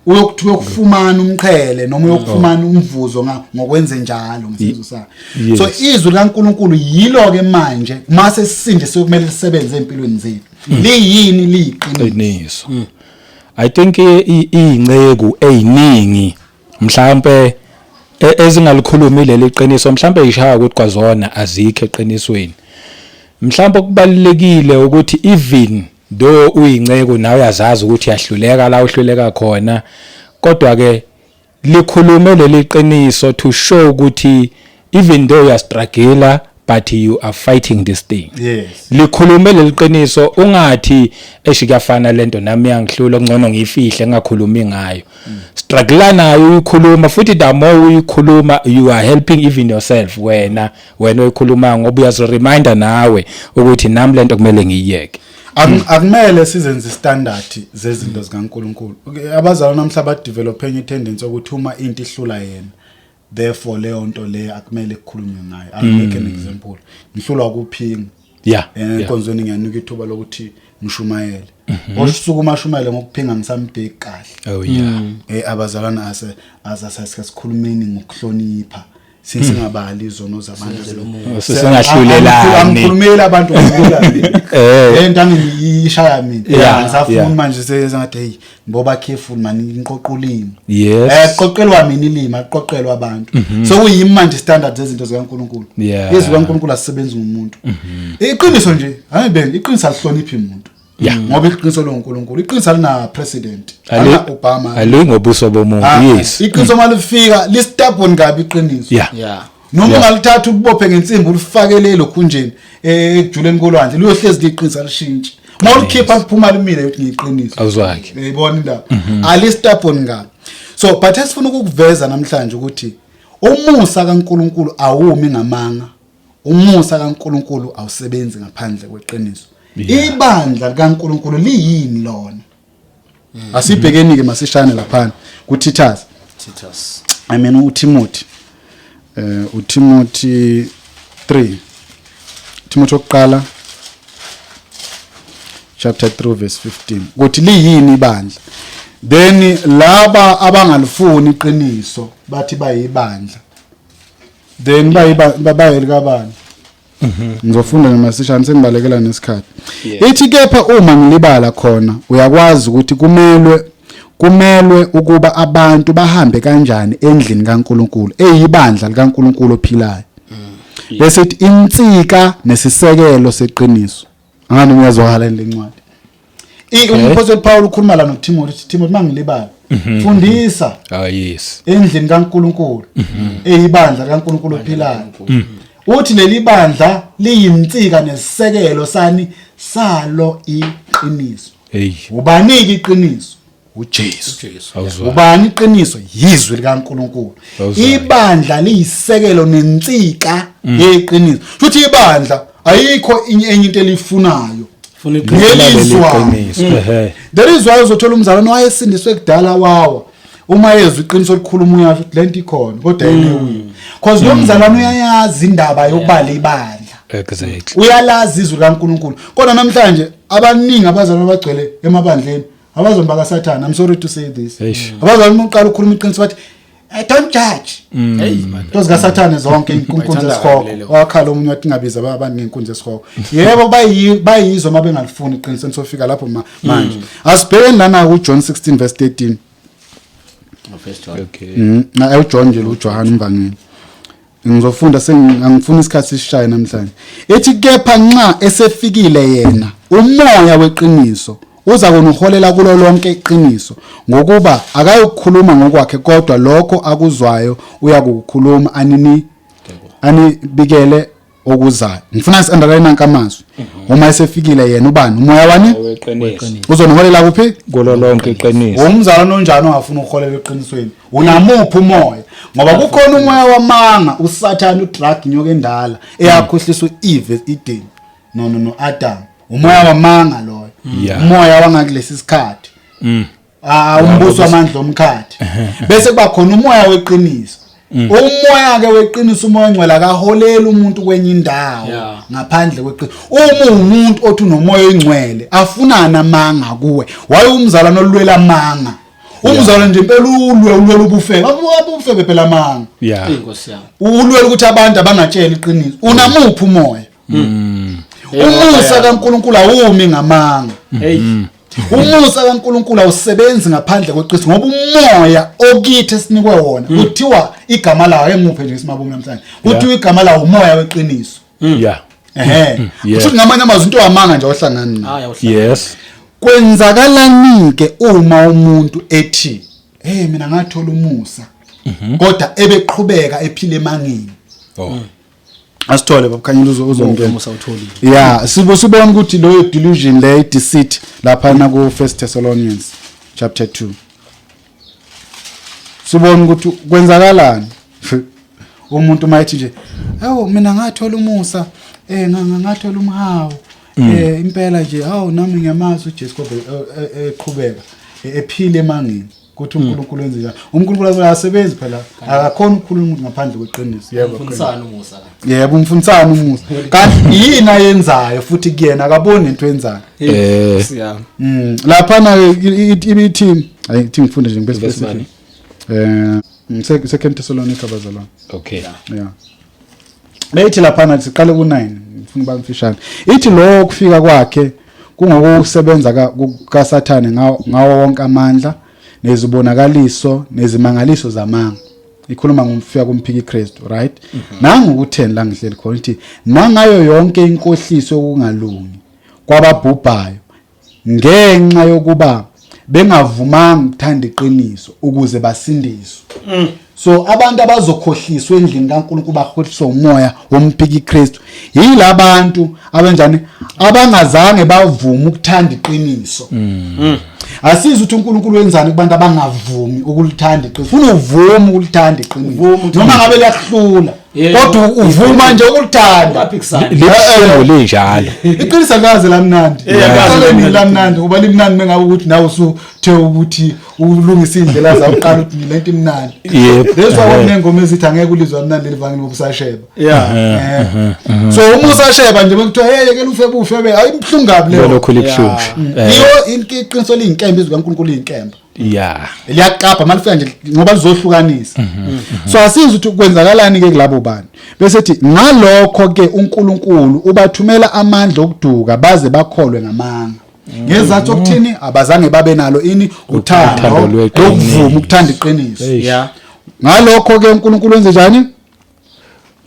uyokuthiwa ukufumana umqhele noma uyokufumana umvuzo ngokwenze njalo ngesenzo sakhe. So izwi likaNkuluNkulu yilo ke manje mase sisindisiwe kumele lisebenze empilweni zethu. Liyini? Liyiqiniso. Qiniso. I think iy'nceku ey'ningi mhlambe ezingalikhulumi leli qiniso, mhlambe ishaya ukuthi kwazona azikho eqinisweni. Mhlambe kubalulekile ukuthi even though uyinceku nawe uyazazi ukuthi uyahluleka la uhluleka khona, kodwa ke likhulume leli qiniso to show ukuthi even though you struggle but you are fighting this thing. Likhulume leli qiniso, ungathi eshi kuyafana lento nami yangihlula, ngcono ngiyifihle ngingakhulumi ngayo. Struggle nayo, uyikhuluma futhi. The more uyikhuluma, you are helping even yourself, wena oyikhuluma, ngoba uyazi-reminder nawe ukuthi nami lento kumele ngiyiyeke. Akumele sizenze standard zezinto zikaNkuluNkulu. Okay, abazalwane namhla badevelop enye tendency ukuthi uma into ihlula yena, therefore leyo nto leyo akumele kukhulunywe ngayo. I'll make an example. Ngihlulwa ukuphinga. Enkonzweni ngiyanika ithuba lokuthi ngishumayele. Osuku umashumayele ngokuphinga ngisambheki kahle. Oh yeah. Abazalwane ase asasikhulumeni ngokuhlonipha. Singabali izono zabantu. Singahlulelani. Angikhulumeli abantu ngokukhulula mina. Lento angiyishaya mina. Ngisafuna manje sengathi hey, ngoba careful man, ngiqoqa ulimi. Qoqelwa mina ilimi, aqoqelwa abantu. So kuyimi manje standards zezinto zikaNkuluNkulu. Izwi kaNkuluNkulu asisebenzi ngumuntu. Iqiniso nje, hayi beng, iqiniso alihloniphi umuntu. Ngoba iqiniso loNkulunkulu, iqiniso alina president, alina Obama. Aliyi ngobuso bomuntu. Iqiniso malifika li-stubborn kabi iqiniso. Noma ungalithatha ulibophe ngensimbi ulifakele lokhunjeni ekujuleni kolwandle, liyohlezi liqiniso, alishintshi. Mawulikhipha liphuma limile ukuthi ngiyiqiniso. Awuzwakhe. Uyayibona indaba. Ali-stubborn kabi. So but esifuna ukukuveza namhlanje ukuthi umusa kaNkuluNkulu awumi ngamanga. Umusa kaNkuluNkulu awusebenzi ngaphandle kweqiniso. Ibandla likaNkuluNkulu liyini lona? Asibhekeni ke masishane laphana kuTitus. Titus. I mean uTimothy. uTimothy 3. Timothy oqala chapter 3 verse 15. Kuthi liyini ibandla? Then laba abangalifuni iqiniso bathi bayibandla. Then bayiba bayeli kabani? Ngizofunda ngemasishane sengibalekela nesikhathi. Ithi kepha uma ngilibala khona uyakwazi ukuthi kumelwe ukuba abantu bahambe kanjani endlini kaNkuluNkulu eyibandla likaNkuluNkulu ophilayo. Bese ithi insika nesisekelo seqiniso. Angani ngiyazwakala le ncwadi. Umphostoli Paul ukhuluma la noTimothy, uthi Timothy, mangilibala, fundisa Ah, yes. endlini kaNkuluNkulu eyibandla likaNkuluNkulu ophilayo. Uthi leli bandla liyinsika nesisekelo sani salo iqiniso. Hey. Ubanike iqiniso? uJesu. Jesu. Awuzwa. Ubani iqiniso? Yizwi likaNkuluNkulu. Awuzwa. Ibandla liyisekelo nensika yeqiniso. Futhi ibandla ayikho enye into elifunayo. Funa iqiniso. Ngelizwa. Iqiniso. Ehhe. There is why uzothola umzalwane wayesindiswe kudala wawa. Uma yezwa iqiniso elikhuluma uyasho ukuthi lento ikhona kodwa yena uyi. Because lo mzalwane uyayazi indaba yokubala ibandla. Uyalazi izwi likaNkuluNkulu. Kodwa namhlanje abaningi abazalwane abagcwele emabandleni abazalwane bakaSathane. I'm sorry to say this. Eish. Abazalwane uma uqala ukukhuluma iqiniso bathi, "Don't judge." Hey man. Into zikaSathane zonke, inkunzi Bayithanda yesihogo. kabi lelo. Wakhala omunye wathi ngabiza abantu ngenkunzi yesihogo. Yebo, bayizwa uma bengalifuni iqiniso, nisofika lapho manje. Asibhekeni lana kuJohn 16 verse 13. First John. Okay. Na uJohn nje lo uJohn umvangeli. Ngizofunda, angifuni isikhathi sishaye namhlanje. Ethi kepha nxa esefikile yena umoya weqiniso uza kuniholela kulo lonke iqiniso, ngokuba akayokukhuluma ngokwakhe, kodwa lokho akuzwayo uyakukhuluma, anini anibikele okuzayo. Ngifuna si-underline nanka amazwi. Uma esefikile yena ubani? Umoya wani? Weqiniso. Uzoniholela kuphi? Kulo lonke iqiniso. Umzalwane onjani ongafuna ukuholela eqinisweni? Unamuphi umoya? Ngoba kukhona umoya wamanga, uSathane, udrug, inyoka endala eyakhohlisa uEve Eden no no no Adam. Umoya wamanga loyo. Umoya wangakulesi sikhathi. Ah, umbuso wamandla omkhathi. Bese kuba khona umoya weqiniso. Umoya ke weqiniso, umoya ongcwele, akaholeli umuntu kwenye indawo ngaphandle kweqiniso. Uma umuntu othi unomoya oyingcwele afunana amanga kuwe, waye umzalwane olwela amanga. Umzalwane nje impela ulwela ubufebe. Ubufebe phela amanga. Inkosi yami. Ulwela ukuthi abantu abangatshela iqiniso. Unamuphi umoya? Umusa kaNkuluNkulu awumi ngamanga. Hey. Umusa kaNkuluNkulu awusebenzi ngaphandle kweqiniso, ngoba umoya okithi esinikwe wona kuthiwa igama lawo enguphe nje isimabumu namhlanje. Kuthiwa igama lawo umoya weqiniso. Ehhe. Kusho ngamanye amazwi into wamanga nje ohlangana nayo. Hayi awuhlangani. Kwenzakalani ke uma umuntu ethi, "Hey, mina ngathola umusa." Kodwa ebeqhubeka ephila emangeni. Oh. Asithole babukhanyile uzongena. Umusa utholile. Yeah, sibo sibona ukuthi loyo delusion le deceit lapha na ku First Thessalonians chapter 2. Sibona ukuthi kwenzakalani. Umuntu mayithi nje, "Awu mina ngathola umusa, ngathola umhawu." Impela nje, hawu nami ngiyamazi uJesu, kodwa eqhubeka ephile emangeni. Kuthi uNkulunkulu wenze njani? uNkulunkulu akasebenzi phela, akakhona ukukhuluma umuntu ngaphandle kweqiniso. Yebo. Umfundisana umusa la. Yebo, umfundisana umusa. Kanti yini ayenzayo futhi kuyena akaboni into yenzayo. Inkosi yami. Lapha na ithi ayi ithi ngifunde nje ngibe Verse specific. bani? Second Thessalonica bazalwane. Okay. Yeah. Bethi lapha na siqale ku9, ngifuna ukuba mfishane. Ithi lo kufika kwakhe kungokusebenza kaSathane ngawo wonke amandla nezibonakaliso nezimangaliso zamanga. Ikhuluma ngomfika kumphiki Kristu, right? Nangu ku10 la ngihleli khona, ithi nangayo yonke inkohliso yokungalungi kwababhubhayo ngenxa yokuba bengavumanga ukuthanda iqiniso ukuze basindiswe. So abantu abazokhohliswa endlini kaNkulunkulu bakhohliswa umoya womphiki Kristu yilabantu abenjani abangazange bavume ukuthanda iqiniso. Asizi ukuthi uNkulunkulu wenzani kubantu abangavumi ukulithanda iqiniso. Ufuna uvume ukulithanda iqiniso noma ngabe liyakuhlula, kodwa uvuma nje ukulithanda. Ungaphikisani. Libuhlungu linjalo. Iqiniso akaze lamnandi. Akaze lamnandi ngoba limnandi mengabe ukuthi nawe usuthe ukuthi ulungisa indlela zakho uqala ukuthi lento imnandi. Yebo. That's why kunengoma ezithi angeke ulizwe mnandi livangeli ngoba usasheba. Yeah. So uma usasheba nje bekuthiwa, "Hey, yekela ufebe, ufebe," ayibuhlungu kabi leyo. Lokho libuhlungu. Iyo iqiniso liyinkemba, izwi kaNkulunkulu liyinkemba. Liyaqapha malifika nje ngoba lizohlukanisa. So asizi ukuthi kwenzakalani ke kulabo bantu. Bese ethi ngalokho ke uNkulunkulu ubathumela amandla okuduka baze bakholwe ngamanga. Ngezathu okuthini abazange babe nalo ini uthando uthando lweqiniso. lokuvuma ukuthanda iqiniso. Eish. Ngalokho ke uNkulunkulu wenze njani?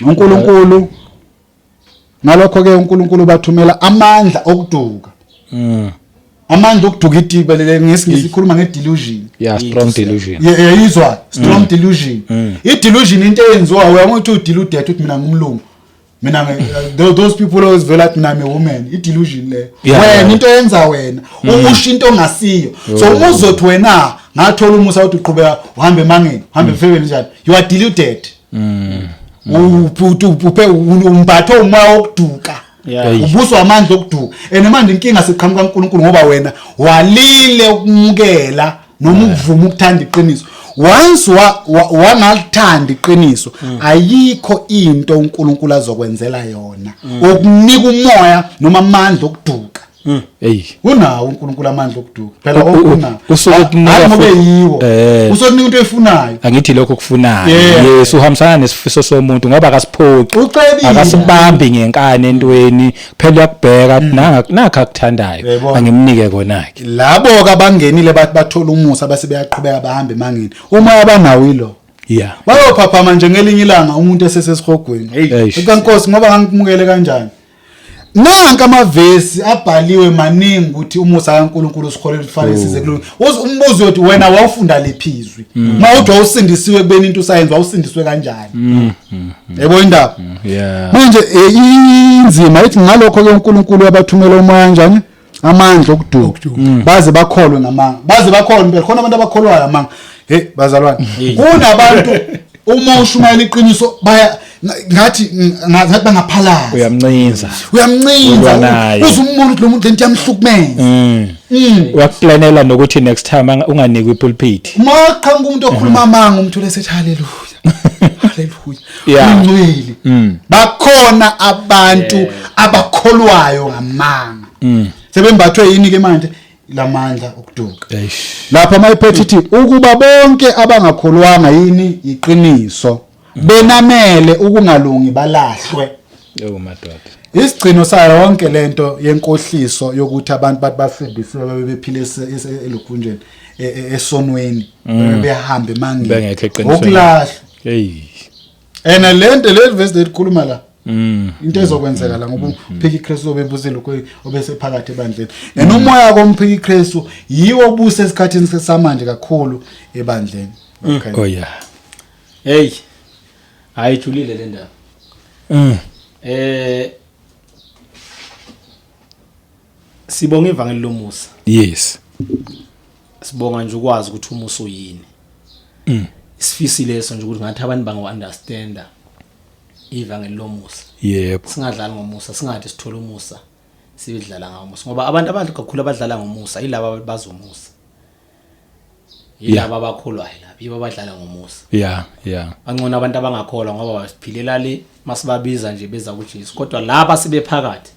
uNkulunkulu ngalokho ke uNkulunkulu bathumela amandla okuduka. Amandla okuduka, itibe le ngesingisi ikhuluma ngedelusion. Yeah, strong delusion. Yizwa, strong delusion. I-delusion into eyenziwa uyamuthi udeluded uthi mina ngumlungu. Mina those people always vela athi mina I'm a woman, i-delusion le. Wena into eyenza wena usho into ongasiyo. So uma uzothi wena ngathola umusa uthi uqhubeka uhambe emangeni, uhambe efebeni njani, you are deluded. Uphe umbatho umoya wokuduka. Ubuswa amandla okuduka. And manje inkinga siqhamuka kuNkulunkulu ngoba wena walile ukumukela noma ukuvuma ukuthanda iqiniso. Once wangalithanda iqiniso, ayikho into uNkulunkulu azokwenzela yona ukunika umoya noma amandla okuduka. Hey. Unawo uNkulunkulu amandla okuduka phela, unawo. Usuke kunika Hayi ngoba yiwo usokunika into oyifunayo. Angithi lokho kufunayo. Yeah. Yes, uhambisana nesifiso somuntu ngoba akasiphoqi. Ucebile. Akasibambi ngenkani entweni phela, uyakubheka nanga nakho akuthandayo. Yebo. Angimnike kona ke. Labo ke abangenile bathi bathola umusa base beyaqhubeka bahamba emangeni, umoya abanawo ilo. Bayophaphama nje ngelinye ilanga umuntu esesesihogweni. Eish. Nkosi, ngoba ngangikumukele kanjani? Nanka amavesi abhaliwe maningi ukuthi umusa kaNkulunkulu usiholela kufanele size kulunga. Umbuzo uthi wena wawufunda liphi izwi? Mawuthi wawusindisiwe kubeni into usayenza, wawusindiswe kanjani? Yebo, indaba. Manje inzima ithi ngalokho ke uNkulunkulu wabathumela umoya kanjani? Amandla okuduka. Baze bakholwe ngamanga. Baze bakholwe impela, khona abantu abakholwayo amanga. Hey bazalwane, kunabantu uma ushumayela iqiniso baya ngathi bangaphalaza. Uyamncinza. Uyamncinza. Ulwa naye. Uze umbone ukuthi lo muntu lento iyamhlukumeza. Uyakuplanela nokuthi next time unganikwi ipulpit. Uma qhamuka umuntu okhuluma amanga, umuntu lesethi haleluya, haleluya. Ungcwele. Bakhona abantu abakholwayo ngamanga. Sebembathwe yini ke manje? Lamandla okuduka. Eish. Lapha mayiphethe ithi ukuba bonke abangakholwanga yini iqiniso benamele ukungalungi balahlwe. Yo madoda. Isigcino sayo yonke lento yenkohliso yokuthi abantu bathi basindisiwe babe bephile elokhunjeni esonweni, behambe emangeni Bengekho eqinisweni. Ukulahlwa. Hey. Ena lento le verse lelikhuluma la into ezokwenzeka la ngoba umphiki Kristu obebusile lokho obese phakathi ebandleni, and umoya komphiki Kristu yiwo obuse esikhathini sesamanje kakhulu ebandleni, okay. Oh yeah. Hey, ayijulile le ndaba. Sibonga ivangeli lomusa. Sibonga nje ukwazi ukuthi umusa uyini. Isifisi leso nje ukuthi ngathi abantu bango understanda ivangeli lomusa. Singadlali ngomusa, singathi sithola umusa sibidlala ngomusa, ngoba abantu abantu kakhulu abadlala ngomusa yilaba abazomusa. Yilaba abakholwayo laba, yibo abadlala ngomusa. Bangcono abantu abangakholwa ngoba basiphilela le masibabiza nje beza kuJesu, kodwa laba sibephakathi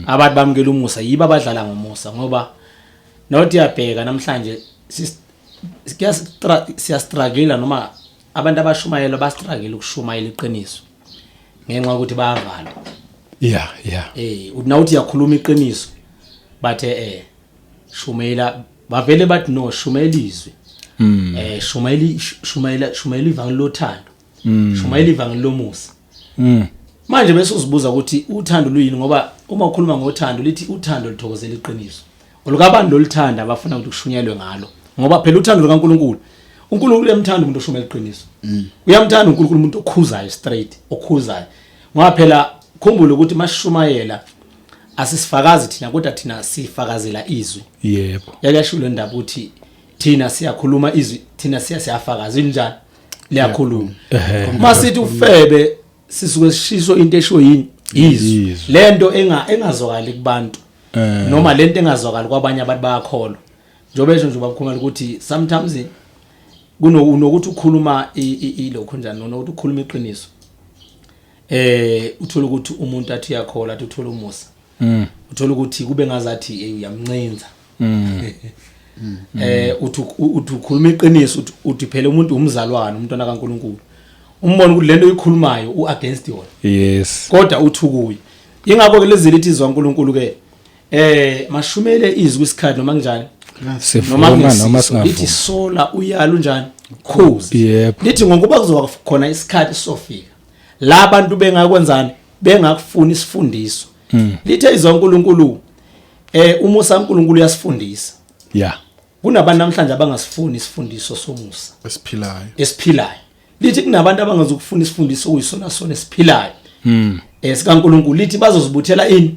abantu bamukela umusa yibo abadlala ngomusa, ngoba nothi uyabheka namhlanje siyastruggle noma abantu abashumayela bastruggle ukushumayela iqiniso ngenxa yokuthi bayavalwa. Uthi nawuthi uyakhuluma iqiniso bathe shumayela, bavele bathi no, shumayela izwi, shumayela, shumayela, shumayela ivangeli lothando, shumayela ivangeli lomusa. Manje bese uzibuza ukuthi uthando luyini, ngoba uma ukhuluma ngothando lithi uthando lithokozela iqiniso. Olukabantu loluthanda abafuna ukuthi kushunyelwe ngalo, ngoba phela uthando lukaNkulunkulu uNkulunkulu uyamthanda umuntu oshumela iqiniso. Uyamthanda uNkulunkulu umuntu okhuzayo straight, okhuzayo. Ngoba phela khumbula ukuthi masishumayela asisifakazi thina, kodwa thina sifakazela izwi. Yebo. Yakasho le ndaba ukuthi thina siyakhuluma izwi, thina siyafakaza injani, liyakhuluma. Masithi ufebe sisuke sishiso into esho yini izwi, lento engazwakali kubantu noma lento engazwakali kwabanye abantu bayakholwa. Njengoba esho nje ubakhuluma ukuthi sometimes kunokuthi ukhuluma ilokho njani, nokuthi ukhuluma iqiniso, uthola ukuthi umuntu athi uyakholwa, athi uthola umusa, uthola ukuthi kube ngazathi uyamncinza. Uthi ukhuluma iqiniso, uthi phela umuntu umzalwane, umntwana kaNkuluNkulu, umbona ukuthi lento oyikhulumayo uagainst yona. Yes. Kodwa uthi kuye. Ingakho ke lezi lithi izwa uNkulunkulu ke mashumele izwi isikhathi noma kanjani, sifuna noma singafuni, lithi sola uyalo njani khuze. Yebo. Lithi ngokuba kuzoba khona isikhathi sofika la abantu bengakwenzani, bengakufuni isifundiso. Lithe izwa uNkulunkulu umusa kaNkulunkulu uyasifundisa. Yeah. Kunabantu namhlanje abangasifuni isifundiso somusa esiphilayo. Esiphilayo. Lithi kunabantu abangazukufuna isifundiso okuyisona sona esiphilayo. SikaNkulunkulu. Lithi bazozibuthela ini?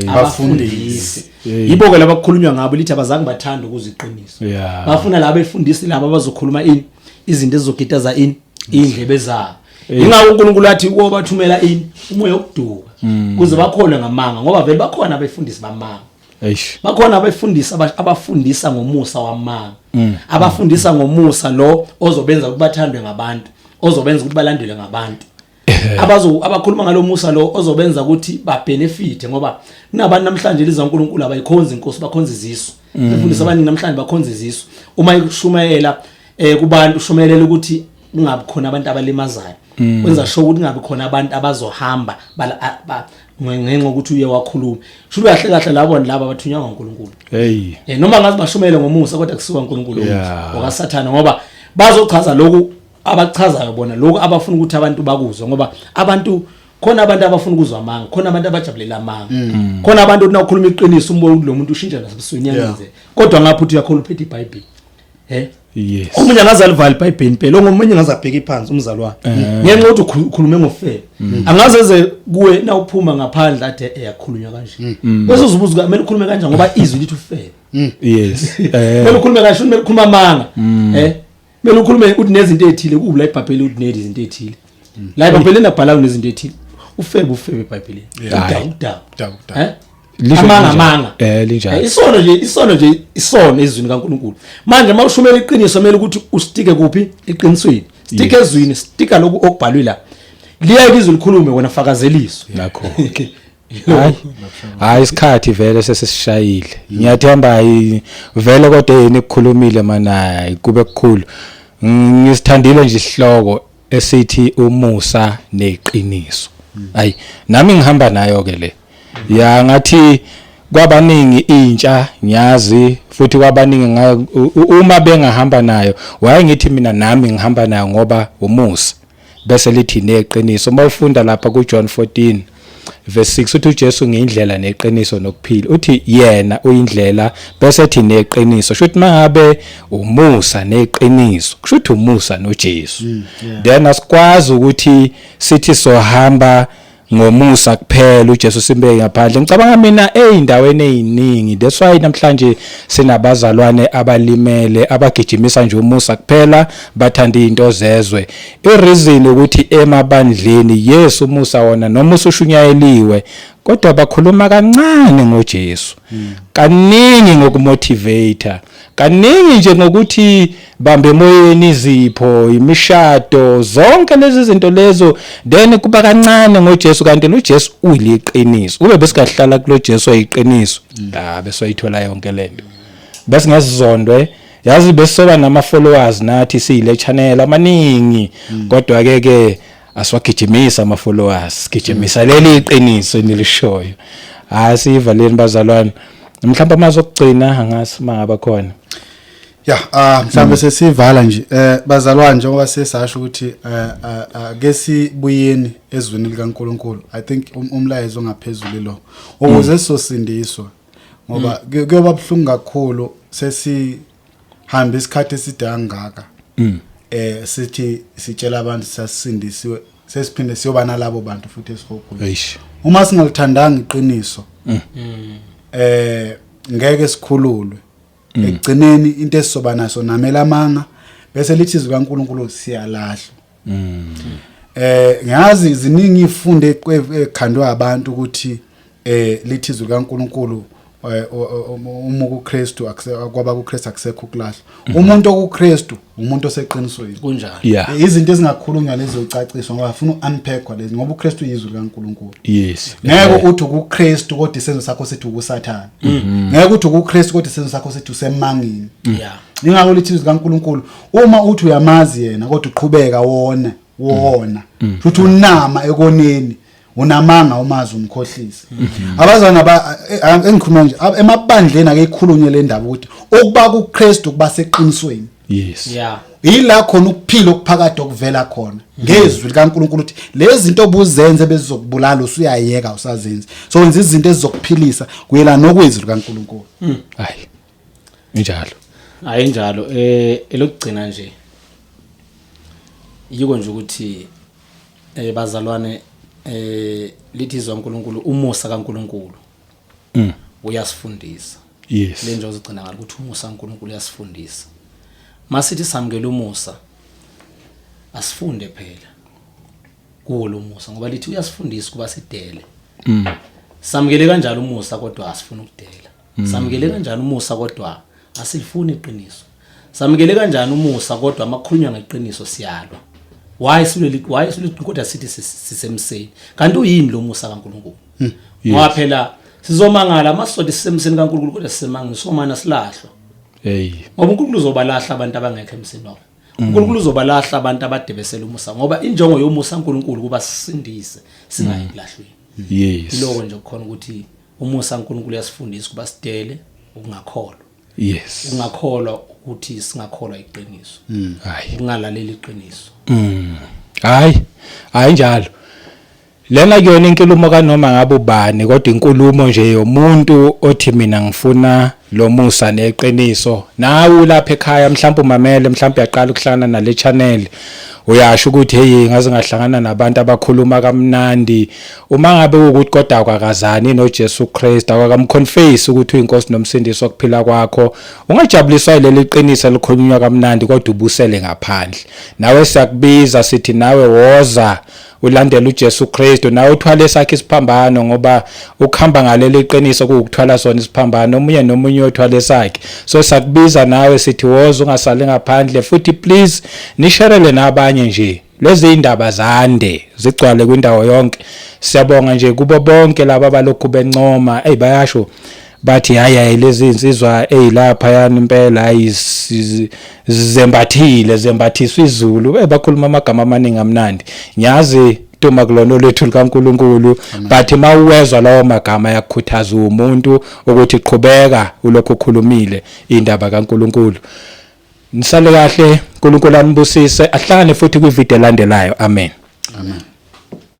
Abafundisi. Yibo ke labakhulunywa ngabo, lithi abazange bathanda ukuziqinisa. Bafuna laba befundisi laba abazokhuluma ini? Izinto ezizogitaza ini? Indlebe zabo. Ingakho uNkulunkulu athi uyobathumela ini? Umoya wokuduka. Kuze bakholwe ngamanga, ngoba vele bakhona abefundisi bamanga. Eish. Bakhona abefundisi abafundisa ngomusa wamanga. Abafundisa ngomusa lo ozobenza ukuthi bathandwe ngabantu, ozobenza ukuthi balandelwe ngabantu. Abakhuluma ngalomusa lo ozobenza ukuthi babenefit, ngoba kunabantu namhlanje lizwa uNkulunkulu abayikhonza inkosi, bakhonza izisu. Befundisa abaningi namhlanje bakhonza izisu. Uma ikushumayela kubantu, ushumayelela ukuthi kungabi khona abantu abalimazayo. Wenza sure ukuthi kungabi khona abantu abazohamba ngenxa ukuthi uye wakhuluma. Shuthi kahle kahle labo laba abathunywa ngoNkulunkulu. Hey. Noma ngazi bashumele ngomusa kodwa kusuka uNkulunkulu okaSathana, ngoba bazochaza lokhu abachazayo bona, lokhu abafuna ukuthi abantu bakuzwe, ngoba abantu khona abantu abafuna ukuzwa amanga, khona abantu abajabulela amanga, khona abantu othi nawukhuluma iqiniso umbona ukuthi lo muntu ushintsha nasebusweni yangenze, kodwa ngapha uthi uyakholwa uphethe iBhayibheli. Yes. Omunye angaze alivale iBhayibheli impela, omunye angaze abheke phansi umzalwane ngenxa yokuthi ukhulume ngofebe. Angaze eze kuwe nawuphuma ngaphandle athi eyakhulunywa kanje. Bese uzibuza kumele ukhulume kanjani ngoba izwi lithi ufebe. Yes. Kumele ukhulume kanje, kumele ukhuluma amanga. Kumele ukhulume uthi nezinto ezithile, kubula iBhayibheli uthi nezinto ezithile. La iBhayibheli nabhala nezinto ezithile. Ufebe ufebe eBhayibhelini. Udawu udawu. Amanga amanga. Linjalo. Isono nje, isono nje, isono ezwini kaNkuluNkulu. Manje mawushumela iqiniso kumele ukuthi ustike kuphi? Eqinisweni. Stike ezwini, stika lokhu okubhalwe la. Liyeke izwi likhulume, wena fakazeliso. Nakho. Hayi. Hayi, isikhathi vele sesisishayile. Ngiyathemba vele kodwa yini ukukhulumile mana kube kukhulu. Ngisithandile nje isihloko esithi umusa neqiniso. Hayi, nami ngihamba nayo ke le. Ya ngathi kwabaningi intsha ngiyazi, futhi kwabaningi uma bengahamba nayo, wayengithi mina nami ngihamba nayo ngoba umusa. Bese lithi neqiniso. Uma ufunda lapha kuJohn 14 verse 6 uthi uJesu ngiyindlela neqiniso nokuphila. Uthi yena uyindlela bese ethi neqiniso. Shuthi mangabe umusa neqiniso, kushuthi umusa noJesu. Then asikwazi ukuthi sithi sohamba ngomusa kuphela, uJesu simbeke ngaphandle. Ngicabanga mina eindaweni eziningi, that's why namhlanje sinabazalwane abalimele abagijimisa nje umusa kuphela, bathanda izinto zezwe. Ireason ukuthi emabandleni, yes, umusa wona noma usushunyayeliwe, kodwa bakhuluma kancane ngoJesu, kaningi ngokumotivate, kaningi nje ngokuthi bambe emoyeni, izipho, imishado, zonke lezi zinto lezo, then kuba kancane ngoJesu. Kanti lo Jesu uliqiniso. Kube besingahlala kulo Jesu oyiqiniso, la besoyithola yonke lento, besingezizondwe yazi, besoba nama followers nathi siyile channel amaningi. Kodwa ke ke asiwagijimisa ama followers, sigijimisa leli iqiniso enilishoyo. Hayi, siyivaleni bazalwane. Mhlawumbe amazwi okugcina angasi mangaba khona. Ya, mhlawumbe sesivala nje. Bazalwane, njengoba sesasho ukuthi ake sibuyeni ezwini likaNkuluNkulu. I think umlayezo ongaphezulu lo. Ukuze sizosindiswa, ngoba kuyoba buhlungu kakhulu sesihamba isikhathi eside kangaka. Sithi sitshela abantu sasindisiwe, sesiphinde siyoba nalabo bantu futhi esihogweni. Eish. Uma singalithandanga iqiniso, ngeke sikhululwe. Ekugcineni into esizoba naso namela amanga, bese lithi izwi kaNkulunkulu siyalahlwa. Ngiyazi ziningi izifundo ekhandwe abantu ukuthi lithi izwi kaNkulunkulu uma kuKristu kwaba kuKristu akusekho ukulahlwa. Umuntu okuKristu umuntu oseqinisweni. Kunjalo. Izinto ezingakhulunywa lezi ucaciswa ngoba afuna uunpackwa lezi, ngoba uKristu uyizwi likaNkulunkulu. Ngeke uthi ukuKristu kodwa isenzo sakho sithi ukuSathane. Ngeke uthi ukuKristu kodwa isenzo sakho sithi usemangini. Ingakho lithi izwi likaNkulunkulu uma uthi uyamazi yena kodwa uqhubeka wona futhi unama ekoneni, unamanga umazi umkhohlisi. Abazana ba engikhuluma nje emabandleni ake ikhulunywe le ndaba ukuthi ukuba kuKristu kuba seqinisweni. Ila khona ukuphila okuphakade okuvela khona ngezwi likaNkulunkulu, ukuthi lezi zinto obuzenze bezizokubulala usuyayeka usazenzi, so wenza izinto ezizokuphilisa kuyela nokwezwi likaNkulunkulu. Hayi, injalo. Hayi, njalo. Elokugcina nje yiko nje ukuthi bazalwane, lithi izwi kaNkulunkulu, umusa kaNkulunkulu uyasifundisa. Le nje ozogcina ngalo ukuthi umusa kaNkulunkulu uyasifundisa. Masithi samukela umusa, asifunde phela kuwo lo musa, ngoba lithi uyasifundisa kuba sidele. Samukele kanjalo umusa kodwa asifuni ukudela? Samukele kanjani umusa kodwa asilifuni iqiniso? Samukele kanjani umusa kodwa amakhulunywa ngeqiniso siyalwa? Why silweli, why silweli kodwa sithi sisemseni? Kanti uyini lo musa kaNkulunkulu? Ngoba phela sizomangala masizode sisemseni kaNkulunkulu kodwa sisemangeni, somana silahlwa. Hey. Ngoba uNkulunkulu uzobalahla abantu abangekho emseni wakhe. uNkulunkulu uzobalahla abantu abadebesela umusa, ngoba injongo yomusa kaNkulunkulu kuba sisindise singayi kulahlweni. Iloko nje kukhona ukuthi umusa kaNkulunkulu uyasifundisa kuba sidele ukungakholwa. Ungakholwa ukuthi singakholwa iqiniso. Hayi. Ukungalaleli iqiniso. Hayi. Hayi, njalo. Lena kuyona inkulumo kanoma ngabe ubani, kodwa inkulumo nje yomuntu othi mina ngifuna lo musa neqiniso. Nawe ulapha ekhaya, mhlawumbe umamele, mhlawumbe uyaqala ukuhlangana nale channel. Uyasho ukuthi hey, ngaze ngahlangana nabantu abakhuluma kamnandi. Uma ngabe ukuthi kodwa akakazani noJesu Christ, akakamconfess ukuthi uyinkosi nomsindisi wokuphila kwakho, ungajabuliswa leli qiniso elikhulunywa kamnandi kodwa ubusele ngaphandle. Nawe siyakubiza sithi nawe woza ulandela uJesu Kristu, nawe uthwale sakhe isiphambano, ngoba ukuhamba ngaleli qiniso kuwukuthwala sona isiphambano, omunye nomunye uyothwala sakhe. So sakubiza nawe sithi woza, ungasali ngaphandle. Futhi please nisharele nabanye nje lezi indaba zande zigcwale kwindawo yonke. Siyabonga nje kubo bonke laba abalokhu bencoma, hey, bayasho bathi hayi hayi, lezi insizwa ezilapha yani impela, hayi, zembathile, zembathiswa izulu. Bakhuluma amagama amaningi amnandi. Ngiyazi tuma kulona lethu likaNkuluNkulu, but mawuwezwa lawo magama yakukhuthaza umuntu ukuthi qhubeka ulokhu ukhulumile indaba kaNkuluNkulu. Nisale kahle, uNkulunkulu anibusise, ahlangane futhi kwivideo elandelayo. Amen. Amen.